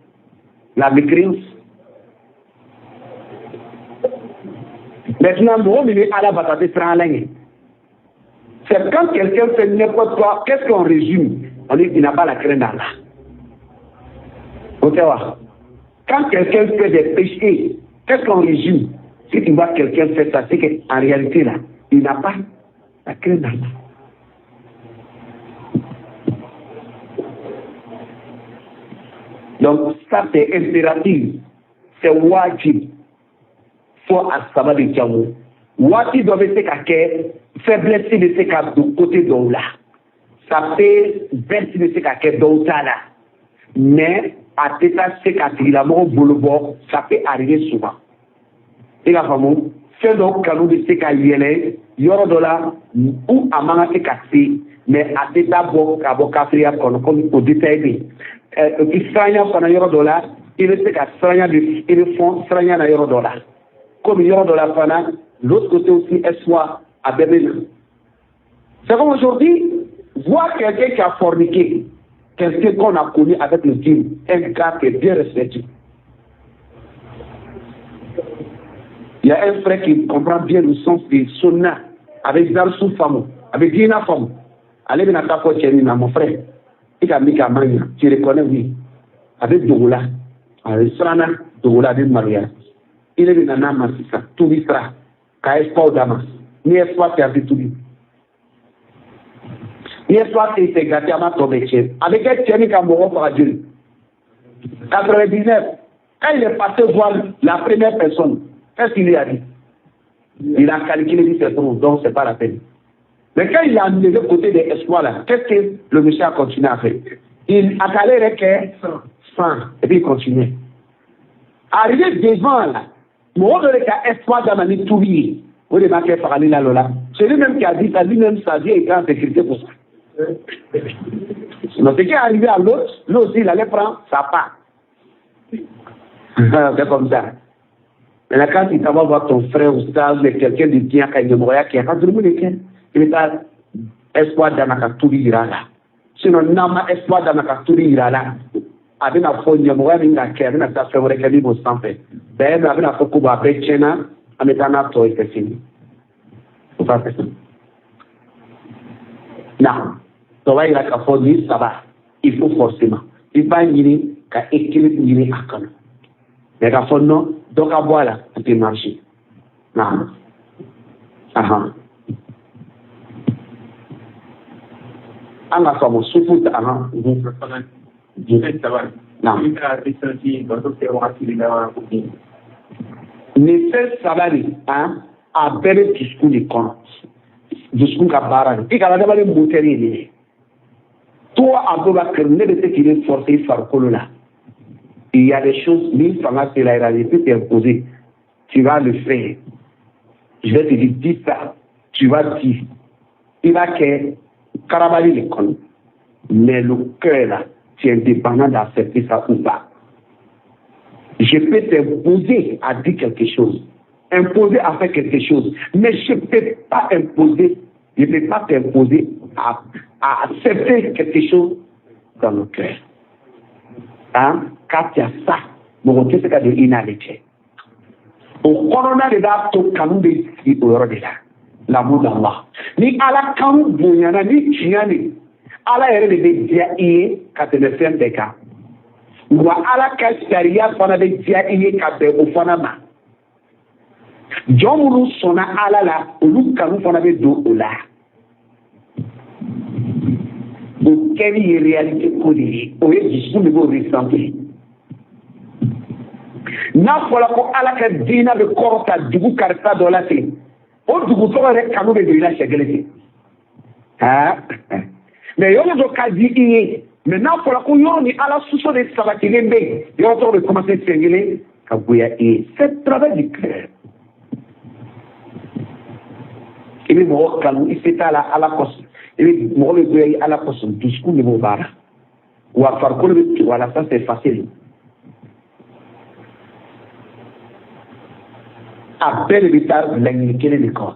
la mécréance. Maintenant, mɔgɔ min bɛ Ala bato, a tɛ siran Ala ɲɛ. C'est quand quelqu'un fait n'importe quoi, qu'est-ce qu'on résume? On dit qu'il n'a pas la crainte d'Allah. Ok, wa? Quand quelqu'un fait des péchés, qu'est-ce qu'on résume? Si tu vois quelqu'un faire ça, c'est qu'en réalité, là, il n'a pas la crainte d'Allah. Donc, ça, c'est impératif. C'est wajib. Faut à saba de jamu. Waati dɔ bɛ se ka kɛ faiblesse bɛ se ka don côté dɔw la. Ça peut, baisse bɛ se ka kɛ dɔw ta la. Mais a tɛ taa se ka tigilamɔgɔ bolo bɔ, ça peut arriver souvent. I k'a faamu, fɛn dɔw kanu bɛ se ka yɛlɛ yɔrɔ dɔ la où a man kan se ka se, mais a tɛ taa bɔ ka bɔ kafiriya kɔnɔ comme o détail bɛ yen. Siranya fana yɔrɔ dɔ la, i bɛ se ka siranya bɛ i bɛ fɔn siranya na yɔrɔ dɔ la. Comme yɔrɔ dɔ la fana, l'autre côté aussi espoir a bɛɛ bɛ na. C'est comme aujourd'hui, voir quelqu'un qui a forniqué, quelqu'un qu'on a connu avec le djinn, un gars qui est bien respecté. Il y a un frère qui comprend bien le sens des sunna, avec Darsou Famo, avec Dina Famo. Allez, venez à ta mon frère. Il a mis Kamanya, tu reconnais, oui. Avec Dogola, avec Srana, Dogola, avec Maria. Il est venu à Namasisa, tout l'Isra, ka espoir Damas. Ni espoir, tu as vu tout lui. Ni espoir, tu es gâté à ma tombe. Avec un tien qui a mort par Dieu. 99, quand il est passé voir la première personne, qu'est-ce qu'il lui a dit? Il a calculé, dit c'est trop, donc c'est pas la peine. Mais quand il a amené le côté des espoirs là, qu'est-ce que le monsieur a continué à faire? Il a calé que 100, et puis il continuait. Arrivé devant là, espoir d'amener tout lié. C'est lui-même qui a dit ça, lui-même sa vie est en sécurité pour ça. Sinon, ce qui est arrivé à l'autre, lui aussi, il allait prendre sa part. C'est comme ça. Maintenant, quand tu t'en vas voir ton frère ou ça, mais quelqu'un de bien, qui a une qui a tout le monde, il est espoir dans la touri yira la. Sinon, n'a ma espoir dans la touri yira la. A bɛna fɔ ɲɛmɔgɔya min ka kɛ, a bɛna taa fɛn wɛrɛ kɛ min b'o sanfɛ. Bɛɛ a bɛna fɔ ko bon a bɛɛ tiɲɛna, an bɛ taa n'a tɔ ye c'est fini. O t'a fɛ. Na, o b'a yira k'a fɔ nin saba, il faut forcément. I b'a ɲini ka équilibre ɲini a kɔnɔ. Mais k'a fɔ non, dɔ ka bɔ a la, a tɛ marcher. Na. Ahan. An ka faamu sufu ta ahan. Nin fɛn saba nin a bɛɛ bɛ dusukun de kɔnɔ, dusukun ka baara de i ka adamaden moteur ye nin ye. Toi Aboubacar, ne bɛ se k'i forcer i farikolo la. Il y a des choses ni fanga sera la, je peux t'imposer, tu vas le faire. Je vais te dire dis ça, tu vas dire. I b'a kɛ karabali de kɔnɔ, mais le cœur là, tu es indépendant d'accepter ça ou pas. Je peux t'imposer à dire quelque chose, imposer à faire quelque chose, mais je ne peux pas imposer, je ne peux pas t'imposer à accepter quelque chose dans le cœur. Hein? Quand tu as ça, mon Dieu, c'est qu'à de inalité. Au corona de la to kanu de sigi o yɔrɔ de la, l'amour d'Allah. Ni Ala kanu bonyana ni tiɲɛ de, Ala yɛrɛ de bɛ diya i ye ka tɛmɛ fɛn bɛɛ kan. Wa Ala ka sariya fana bɛ diya i ye ka bɛn o fana ma. Jɔn minnu sɔnna Ala la, olu kanu fana bɛ don o la. O kɛli ye réalité ko de ye, o ye dusukun de b'o ressentir. N'a fɔra ko Ala ka diinɛ bɛ kɔrɔta dugu karisa dɔ la ten, o dugu tɔgɔ yɛrɛ kanu bɛ don i la siɲɛ kelen ten. Mais yɔrɔ dɔ ka di i ye, mais n'a fɔra ko yɔrɔ ni Ala sɔsɔ de sabatilen bɛ yen, yɔrɔ tɔgɔ bɛ commencer siɲɛ kelen ka goya i ye. C'est travail du cœur. I bɛ mɔgɔ kanu i se t'a la Ala kosɔn, i bɛ mɔgɔ bɛ goya i Ala kosɔn, dusukun de b'o baara. Wa farikolo bɛ tugu a la, ça c'est facile. A bɛɛ de bɛ taa laɲini kelen de kɔ.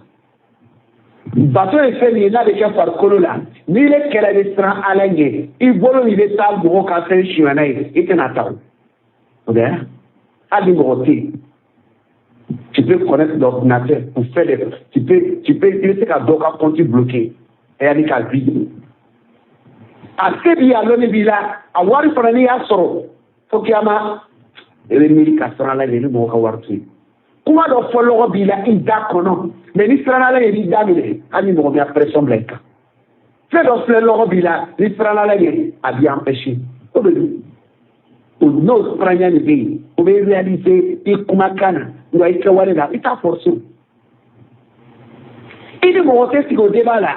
Bato ye fɛn min ye n'a bɛ kɛ farikolo la, n'i ye kɛlɛ bɛ siran Ala ɲɛ, i bolo min bɛ taa mɔgɔw ka fɛn suɲɛ ye, i tɛna taa o. O bɛ hali ni mɔgɔ tɛ yen. Tu peux connaître l'ordinateur pour faire des, tu peux i bɛ se ka dɔ ka compte bloquer et aller ka vide. A se b'i ye, a lɔnni b'i la, a wari fana n'i y'a sɔrɔ fo kiyama i bɛ miiri ka siran Ala ɲɛ ni mɔgɔ ka wari to yen. Kuma dɔ fɔ lɔgɔ b'i la i da kɔnɔ, mais ni siran Ala ɲɛ i b'i da minɛ, hali ni mɔgɔ min y'a pression bila i kan. Fɛn dɔ filɛ lɔgɔ b'i la, ni siran Ala ɲɛ a b'i empêcher. O bɛ dun. O n'o siranya de bɛ yen, o bɛ réaliser i kumakan na, nka i kɛwale la, i t'a forcer. I ni mɔgɔ tɛ sigi o débat la,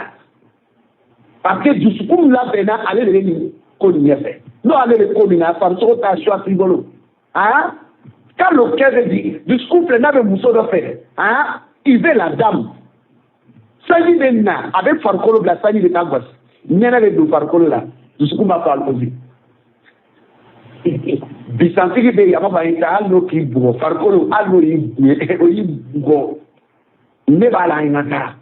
parce que dusukun labɛnna ale de bɛ nin ko nin ɲɛfɛ. N'o ale bɛ ko min na, farisogo t'a choix i bolo. Hein? Quand le cœur est dit, dusukun filɛ n'a bɛ muso dɔ fɛ, hein? Il veut la dame. Sanji bɛ na, a bɛ farikolo bila, sanji bɛ taa gosi. Nɛnɛ bɛ don farikolo la, dusukun b'a fɔ allons-y. Bisantigi bɛ yen, a b'a fɔ a ye hali n'o k'i bugɔ farikolo, hali n'o y'i o y'i bugɔ, ne b'a la an ka taa.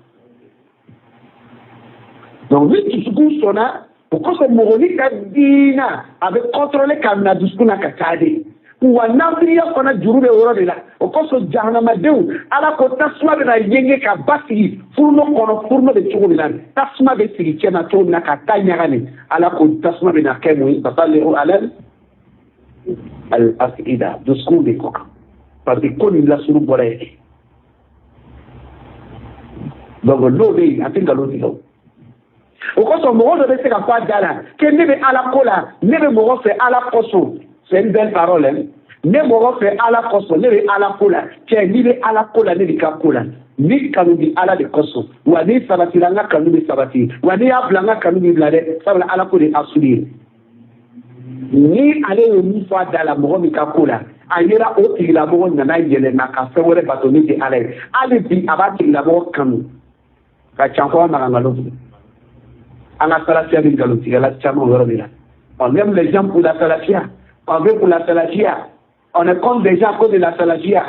Donc ni dusukun sɔnna, o kosɔn mɔgɔnin ka diinɛ a bɛ contrôler ka minɛ dusukun na ka taa de. Wa nafiriya fana juru bɛ yɔrɔ de la, o kosɔn jahanamadenw Ala ko tasuma bɛna yenge ka basigi furuno kɔnɔ, furuno bɛ cogo min na, tasuma bɛ sigi cɛ na cogo min na ka taa ɲaga Ala ko tasuma bɛna kɛ mun ye, fasalihu alal al-afida, dusukun de kɔ kan, parce que ko nin lasuru bɔra yen. Donc n'o bɛ yen, a tɛ nkalon tigɛ o. O kosɔn mɔgɔ dɔ bɛ se ka fɔ a da la que ne bɛ Ala ko la, ne bɛ mɔgɔ fɛ Ala kosɔn. C'est une belle parole, hein. Ne mɔgɔ fɛ Ala kosɔn, ne bɛ Ala ko la. Cɛ, n'i bɛ Ala ko la, ne b'i ka ko la. Ni kanu bi Ala de kosɔn, wa n'i sabatira, n ka kanu bɛ sabati, wa n'i y'a bila, n ka kanu b'i bila dɛ, sabula Ala ko de ye asuli ye. Ni ale ye min fɔ a da la mɔgɔ min ka ko la, a yera o tigilamɔgɔ nana yɛlɛma ka fɛn wɛrɛ bato min tɛ Ala ye, hali bi a b'a tigilamɔgɔ kanu ka can fɔ a ma ka nkalon tigɛ. An ka salafiya bɛ nkalontigɛla caman o yɔrɔ de la. On aime les gens pour la salafia, on veut pour la salafia, on est contre des gens à cause de la salafia.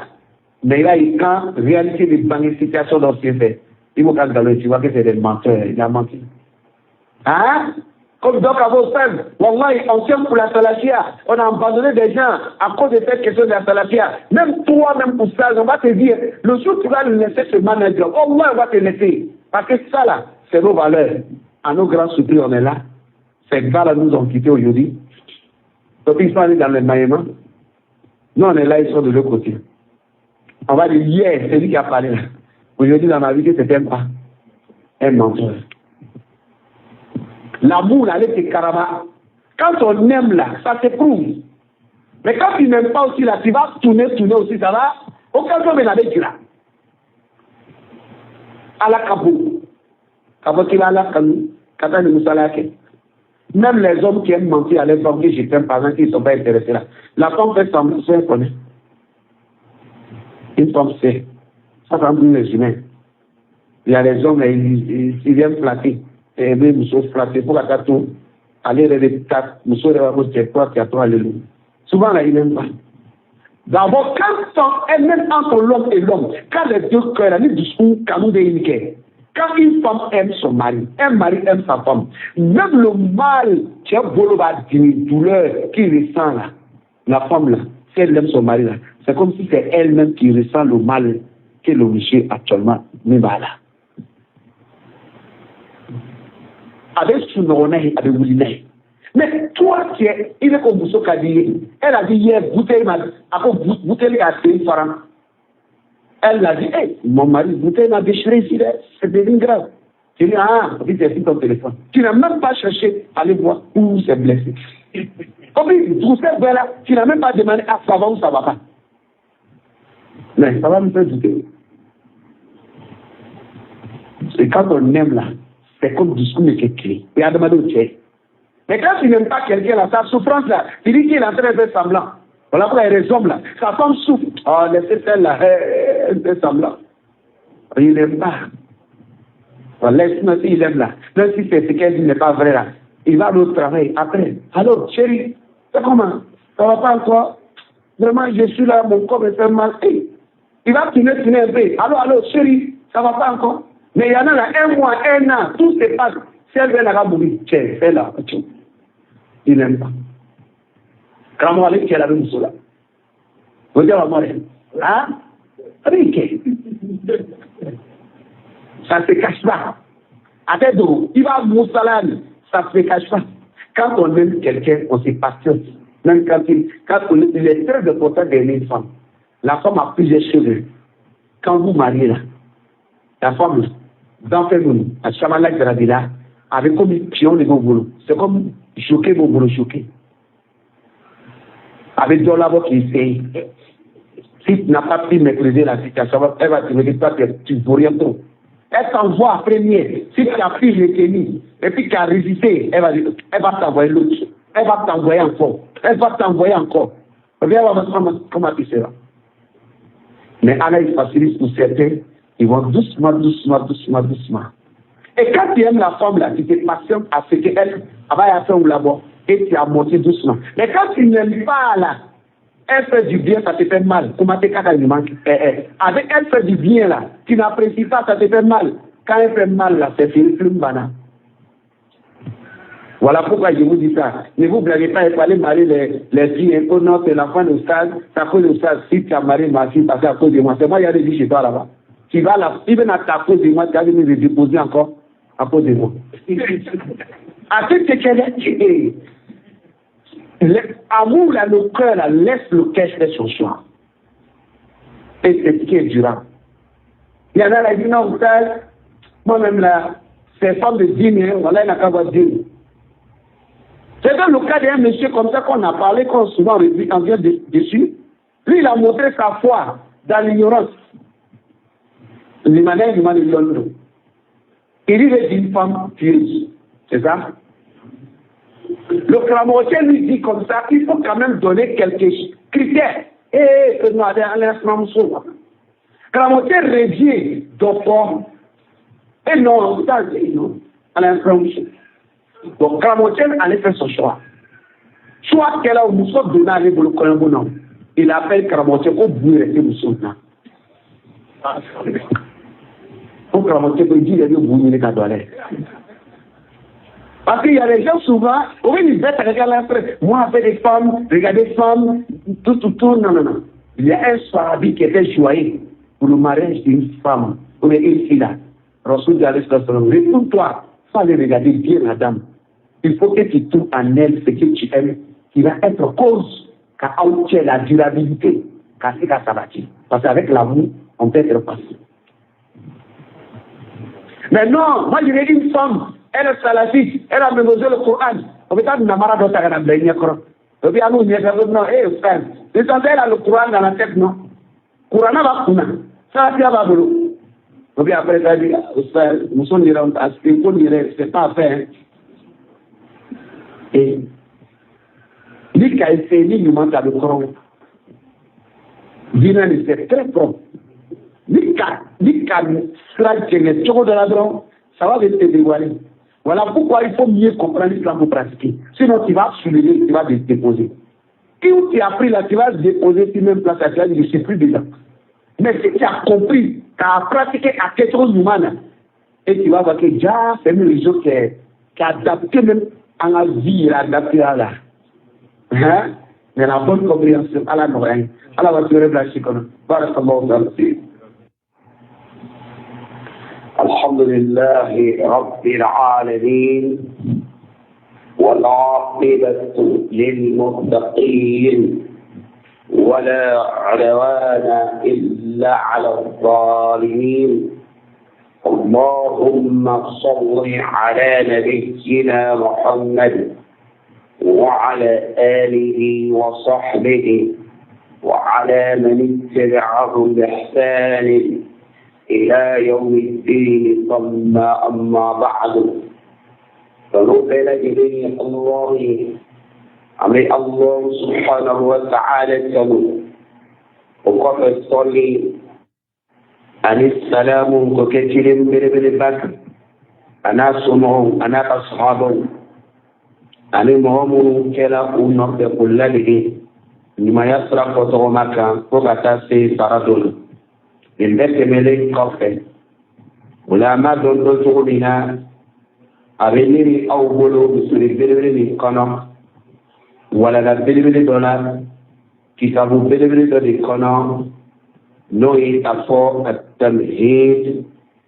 Mais là, quand réalité de bange situation dɔ sen fɛ, i b'o ka nkalon, tu vois que c'est des menteurs, il a menti. Hein? Comme donc à vos frères, wallahi, on tient pour la salafia. On a abandonné des gens à cause de cette question de la salafia. Même toi, même pour ça, on va te dire, le jour où tu vas le laisser ce manager, au moins on va te laisser. Parce que ça là, c'est nos valeurs. À nos grands surprises, on est là. Ces gars-là nous ont quittés aujourd'hui. Donc ils sont allés dans le maillement. Nous, on est là, ils sont de l'autre côté. On va dire, hier, c'est lui qui a parlé là. Aujourd'hui, dans ma vie, que c'était pas un menteur. L'amour, là, c'est karama. Quand on aime là, ça se prouve. Mais quand tu n'aimes pas aussi là, tu vas tourner, tourner aussi, ça va. Aucun jour, mais la là. Ala ka bon. K'a fɔ k'i b'a la kanu ka taa ni musala kɛ. Même les hommes qui aiment mentir à leur femme que je t'aime pendant qu'ils ne sont pas intéressés là. La femme fait semblant, elle connaît. Une femme sait. Ça, c'est nous les humains. Il y a des hommes, là, ils viennent flatter. Et puis, muso flatter pour ka taa to ale yɛrɛ de ta muso yɛrɛ b'a fɔ cɛ toi tu as toi ale. Souvent là, il n'aime pas. D'abord, quand on est même entre l'homme et l'homme, quand les deux cœurs là, ni dusukun kanu bɛ ɲini kɛ, quand une femme aime son mari, un mari aime sa femme, même le mal, cɛ bolo b'a dimi, douleur qu'il ressent là, la femme là, si elle aime son mari là, c'est comme si c'est elle-même qui ressent le mal que le monsieur actuellement min b'a la. A bɛ sunɔgɔ n'a ye, a bɛ wuli n'a ye. Mais toi, tu es, i bɛ ko muso ka di ye. Elle a dit hier, bouteille ma, a ko bouteille ka sen fara. Elle a dit, hey, mon mari, bouteille m'a déchiré ici, c'est devenu grave. Tu dis, ah, puis c'est sur ton téléphone. Tu n'as même pas cherché à aller voir où c'est blessé. Comme tout cette là, tu n'as même pas demandé, ah, ça va ou ça va pas. Mais ça va me faire douter. Et quand on aime là, c'est comme discours mais qui est clé. Et à demander au tien. Mais quand tu n'aimes pas quelqu'un là, sa souffrance là, tu dis qu'il est en train de faire semblant. Voilà pourquoi il raisonne là. Sa femme souffre. Oh, laissez celle-là, elle fait semblant. Il n'aime pas. Voilà, laisse-moi s'il aime là. Même si c'est ce qu'elle dit n'est pas vrai là. Il va au travail après. Alors, chérie, c'est comment? Ça va pas encore? Vraiment, je suis là, mon corps me fait mal. Hey, il va tourner, tourner un peu. Allô, allô, chérie, ça va pas encore? Mais il y en a là, un mois, un an, tout se passe. Si elle vient là, mourir, tiens, fais là. Il n'aime pas. Karamɔgɔ ale cɛ la bɛ muso la. O tɛ wa mɔrɛ? Ah, a bɛ kɛ. Ça se cache pas. A tɛ dogo, i b'a musala ni, ça se cache pas. Quand on aime quelqu'un, on se patiente. Même quand il, quand on, il est très important d'aimer une femme. La femme a plusieurs cheveux. Quand vous mariez là, la femme là, dans fait nous, à Chamala Gradila, avec comme pion de vos boulots. C'est comme choquer vos boulots, choquer. Avec de là qui essaye. Si tu n'as pas pu maîtriser la situation, elle va te dire toi, tu ne rien trop. Elle t'envoie en premier. Si tu as pu retenir et puis tu as résisté, elle va, elle va t'envoyer l'autre. Elle va t'envoyer encore. Elle va t'envoyer encore. Viens voir comment tu seras. Mais Allah, il facilite pour certains. Ils vont doucement, doucement, doucement, doucement. Et quand tu aimes la femme, là, tu te patientes à ce qu'elle va faire ou là-bas, et tu as monté doucement. Mais quand tu n'aimes pas, là, elle fait du bien, ça te fait mal. Comment t'es quand elle manque? Avec elle fait du bien, là, tu n'apprécies pas, ça te fait mal. Quand elle fait mal, là, c'est fini, plume banane. Voilà pourquoi je vous dis ça. Ne vous blaguez pas, il faut aller marier les filles. Hein. Oh non, c'est l'enfant de stade, c'est à cause de ça. Si tu as marié ma fille, parce qu'à cause de moi. C'est moi qui ai dit chez toi là-bas. Tu vas là, il vient à cause de moi, tu vas venir me déposer encore à cause de moi. À ce que l'amour, là, le cœur, là, laisse le cœur faire son choix. Et c'est ce qui est durable. Il y en a là, qui disent non, moi-même là, c'est femme de dîner, voilà, il n'a qu'à voir dîner. C'est dans le cas d'un monsieur comme ça qu'on a parlé, qu'on souvent on vient dessus. Lui, il a montré sa foi dans l'ignorance. Il est d'une femme pieuse. C'est ça? Le clamorien lui dit comme ça, il faut quand même donner quelques critères. Et que nous avons Clamorien revient d'enfant. Et non, ça, non. Donc karamɔgɔcɛ ale fait son choix. Choix kɛla o muso donna ale bolo kɔɲɔbon na, il appelle karamɔgɔcɛ ko bu yɛrɛ tɛ muso na. Ko karamɔgɔcɛ ko ji yɛrɛ bɛ bu ɲini ka don ale. Parce qu'il y a des gens souvent, oui, ils mettent à regarder après. Moi, avec des femmes, regardez des femmes, tout, tout, tout. Non, non, non. Il y a un sahabi qui était joyeux pour le mariage d'une femme, ou bien une fille là. Rasoul retourne-toi, il faut aller regarder bien la dame. Il faut que tu trouves en elle ce que tu aimes, qui va être cause qu'à la durabilité, qu'à ce qu'à sabati. Parce qu'avec l'amour, on peut être patient. Mais non, moi je veux une femme, elle est salafiste, elle a mémorisé le Coran. On peut pas namara dɔ ta ka na bila i ɲɛkɔrɔ. O bɛ an n'u ɲɛfɛ non, eh frère, l'essentiel elle a le Coran dans la tête, non? Coran b'a kunna, salafiya b'a bolo. O bɛ après ça dit, frère, muso nin yɛrɛ, parce que ko nin yɛrɛ, c'est pas fait. Et ni ka essayer ni ɲuman ta bɛ kɔrɔ. Diinɛ nin c'est très propre. Ni ka sira jɛngɛ cogo dɔ la dɔrɔn, ça va te dévoiler. Voilà pourquoi il faut mieux comprendre l'islam pour pratiquer. Sinon, tu vas soulever, tu vas te déposer. Et où tu as pris là, tu vas te déposer sur même place, tu vas dire, je ne suis plus dedans. Mais si tu as compris, tu as pratiqué à quelque chose d'humain, et tu vas voir que déjà, c'est une religion qui est adaptée même à la vie, adaptée à la. Hein? Mais la bonne compréhension, Allah nous règne. Allah va te relâcher comme. Barakallahu ta'ala. الحمد لله رب العالمين والعاقبة للمتقين ولا عدوان إلا على الظالمين اللهم صل على نبينا محمد وعلى آله وصحبه وعلى من اتبعهم بإحسان إلى يوم الدين ثم أما بعد فنقل إليه الله أمر الله سبحانه وتعالى وقف الصلي أن السلام وكثير من بكر أنا سمعه أنا أصحابه أنا مهم كلا أنه يقول له لما يسرق وتغمك وقتاسي سردون nin bɛɛ tɛmɛnen kɔfɛ o la an b'a dɔn dɔn cogo min na a bɛ ne ni aw bolo misiri belebele nin kɔnɔ walala belebele dɔ la kitabu belebele dɔ de kɔnɔ n'o ye a fɔ at-tamhid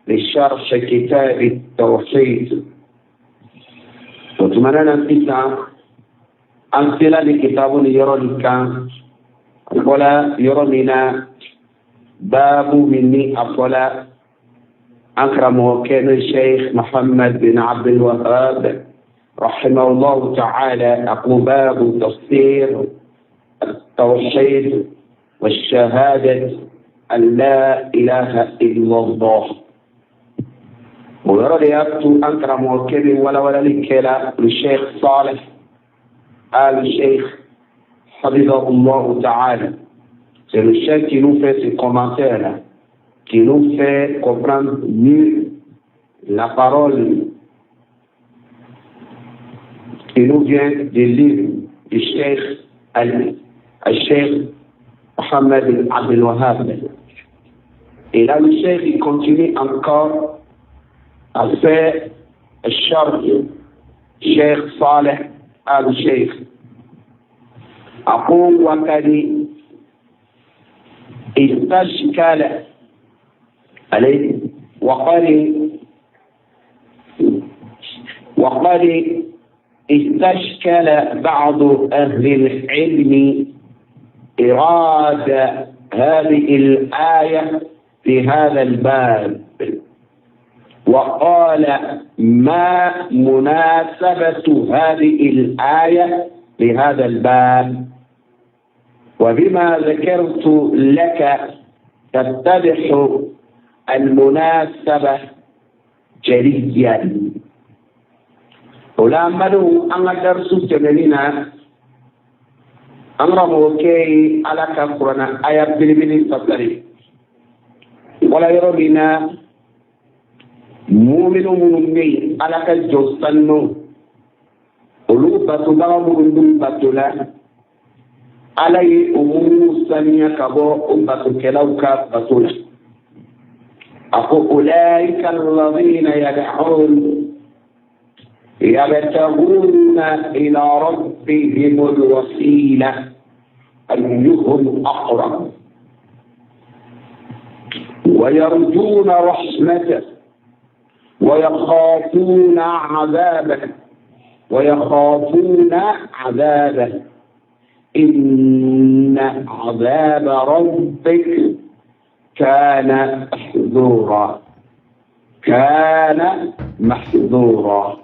li sharh kitab at-tawhid o tuma na sisan an sela nin kitabu nin yɔrɔ nin kan a fɔla yɔrɔ min na باب مني أفضل أكرم كان الشيخ محمد بن عبد الوهاب رحمه الله تعالى أقول باب تفسير التوحيد والشهادة أن لا إله إلا الله ويرى يبدو أكرم كان ولا لكلا للشيخ صالح آل الشيخ حفظه الله تعالى. C'est le chef qui nous fait ce commentaire-là, qui nous fait comprendre mieux la parole qui nous vient du livre du Cheikh al-Cheikh Mohammed bin Abdel Wahhab. Et là, le Cheikh, il continue encore à faire le sharh Cheikh Saleh al-Cheikh. أقول وكذي استشكل عليه وقد استشكل بعض أهل العلم إرادة هذه الآية في هذا الباب وقال ما مناسبة هذه الآية لهذا الباب وبما ذكرت لك تتضح المناسبة جليا. ولامدو أن درس تمنينا أن رموكي على كفرنا آية بلبل فصلي ولا يرمينا مؤمن مؤمن على كجوسنو Olu batobaga minnu b'u bato la, Ala ye o minnu saniya ka bɔ o batokɛlaw ka bato la. A ko ulaika alladhina yad'un yabtaguna ila rabbihim alwasila ayyuhum aqrab ويرجون رحمته ويخافون عذابه ويخافون عذابه إن عذاب ربك كان محذورا، كان محذورا.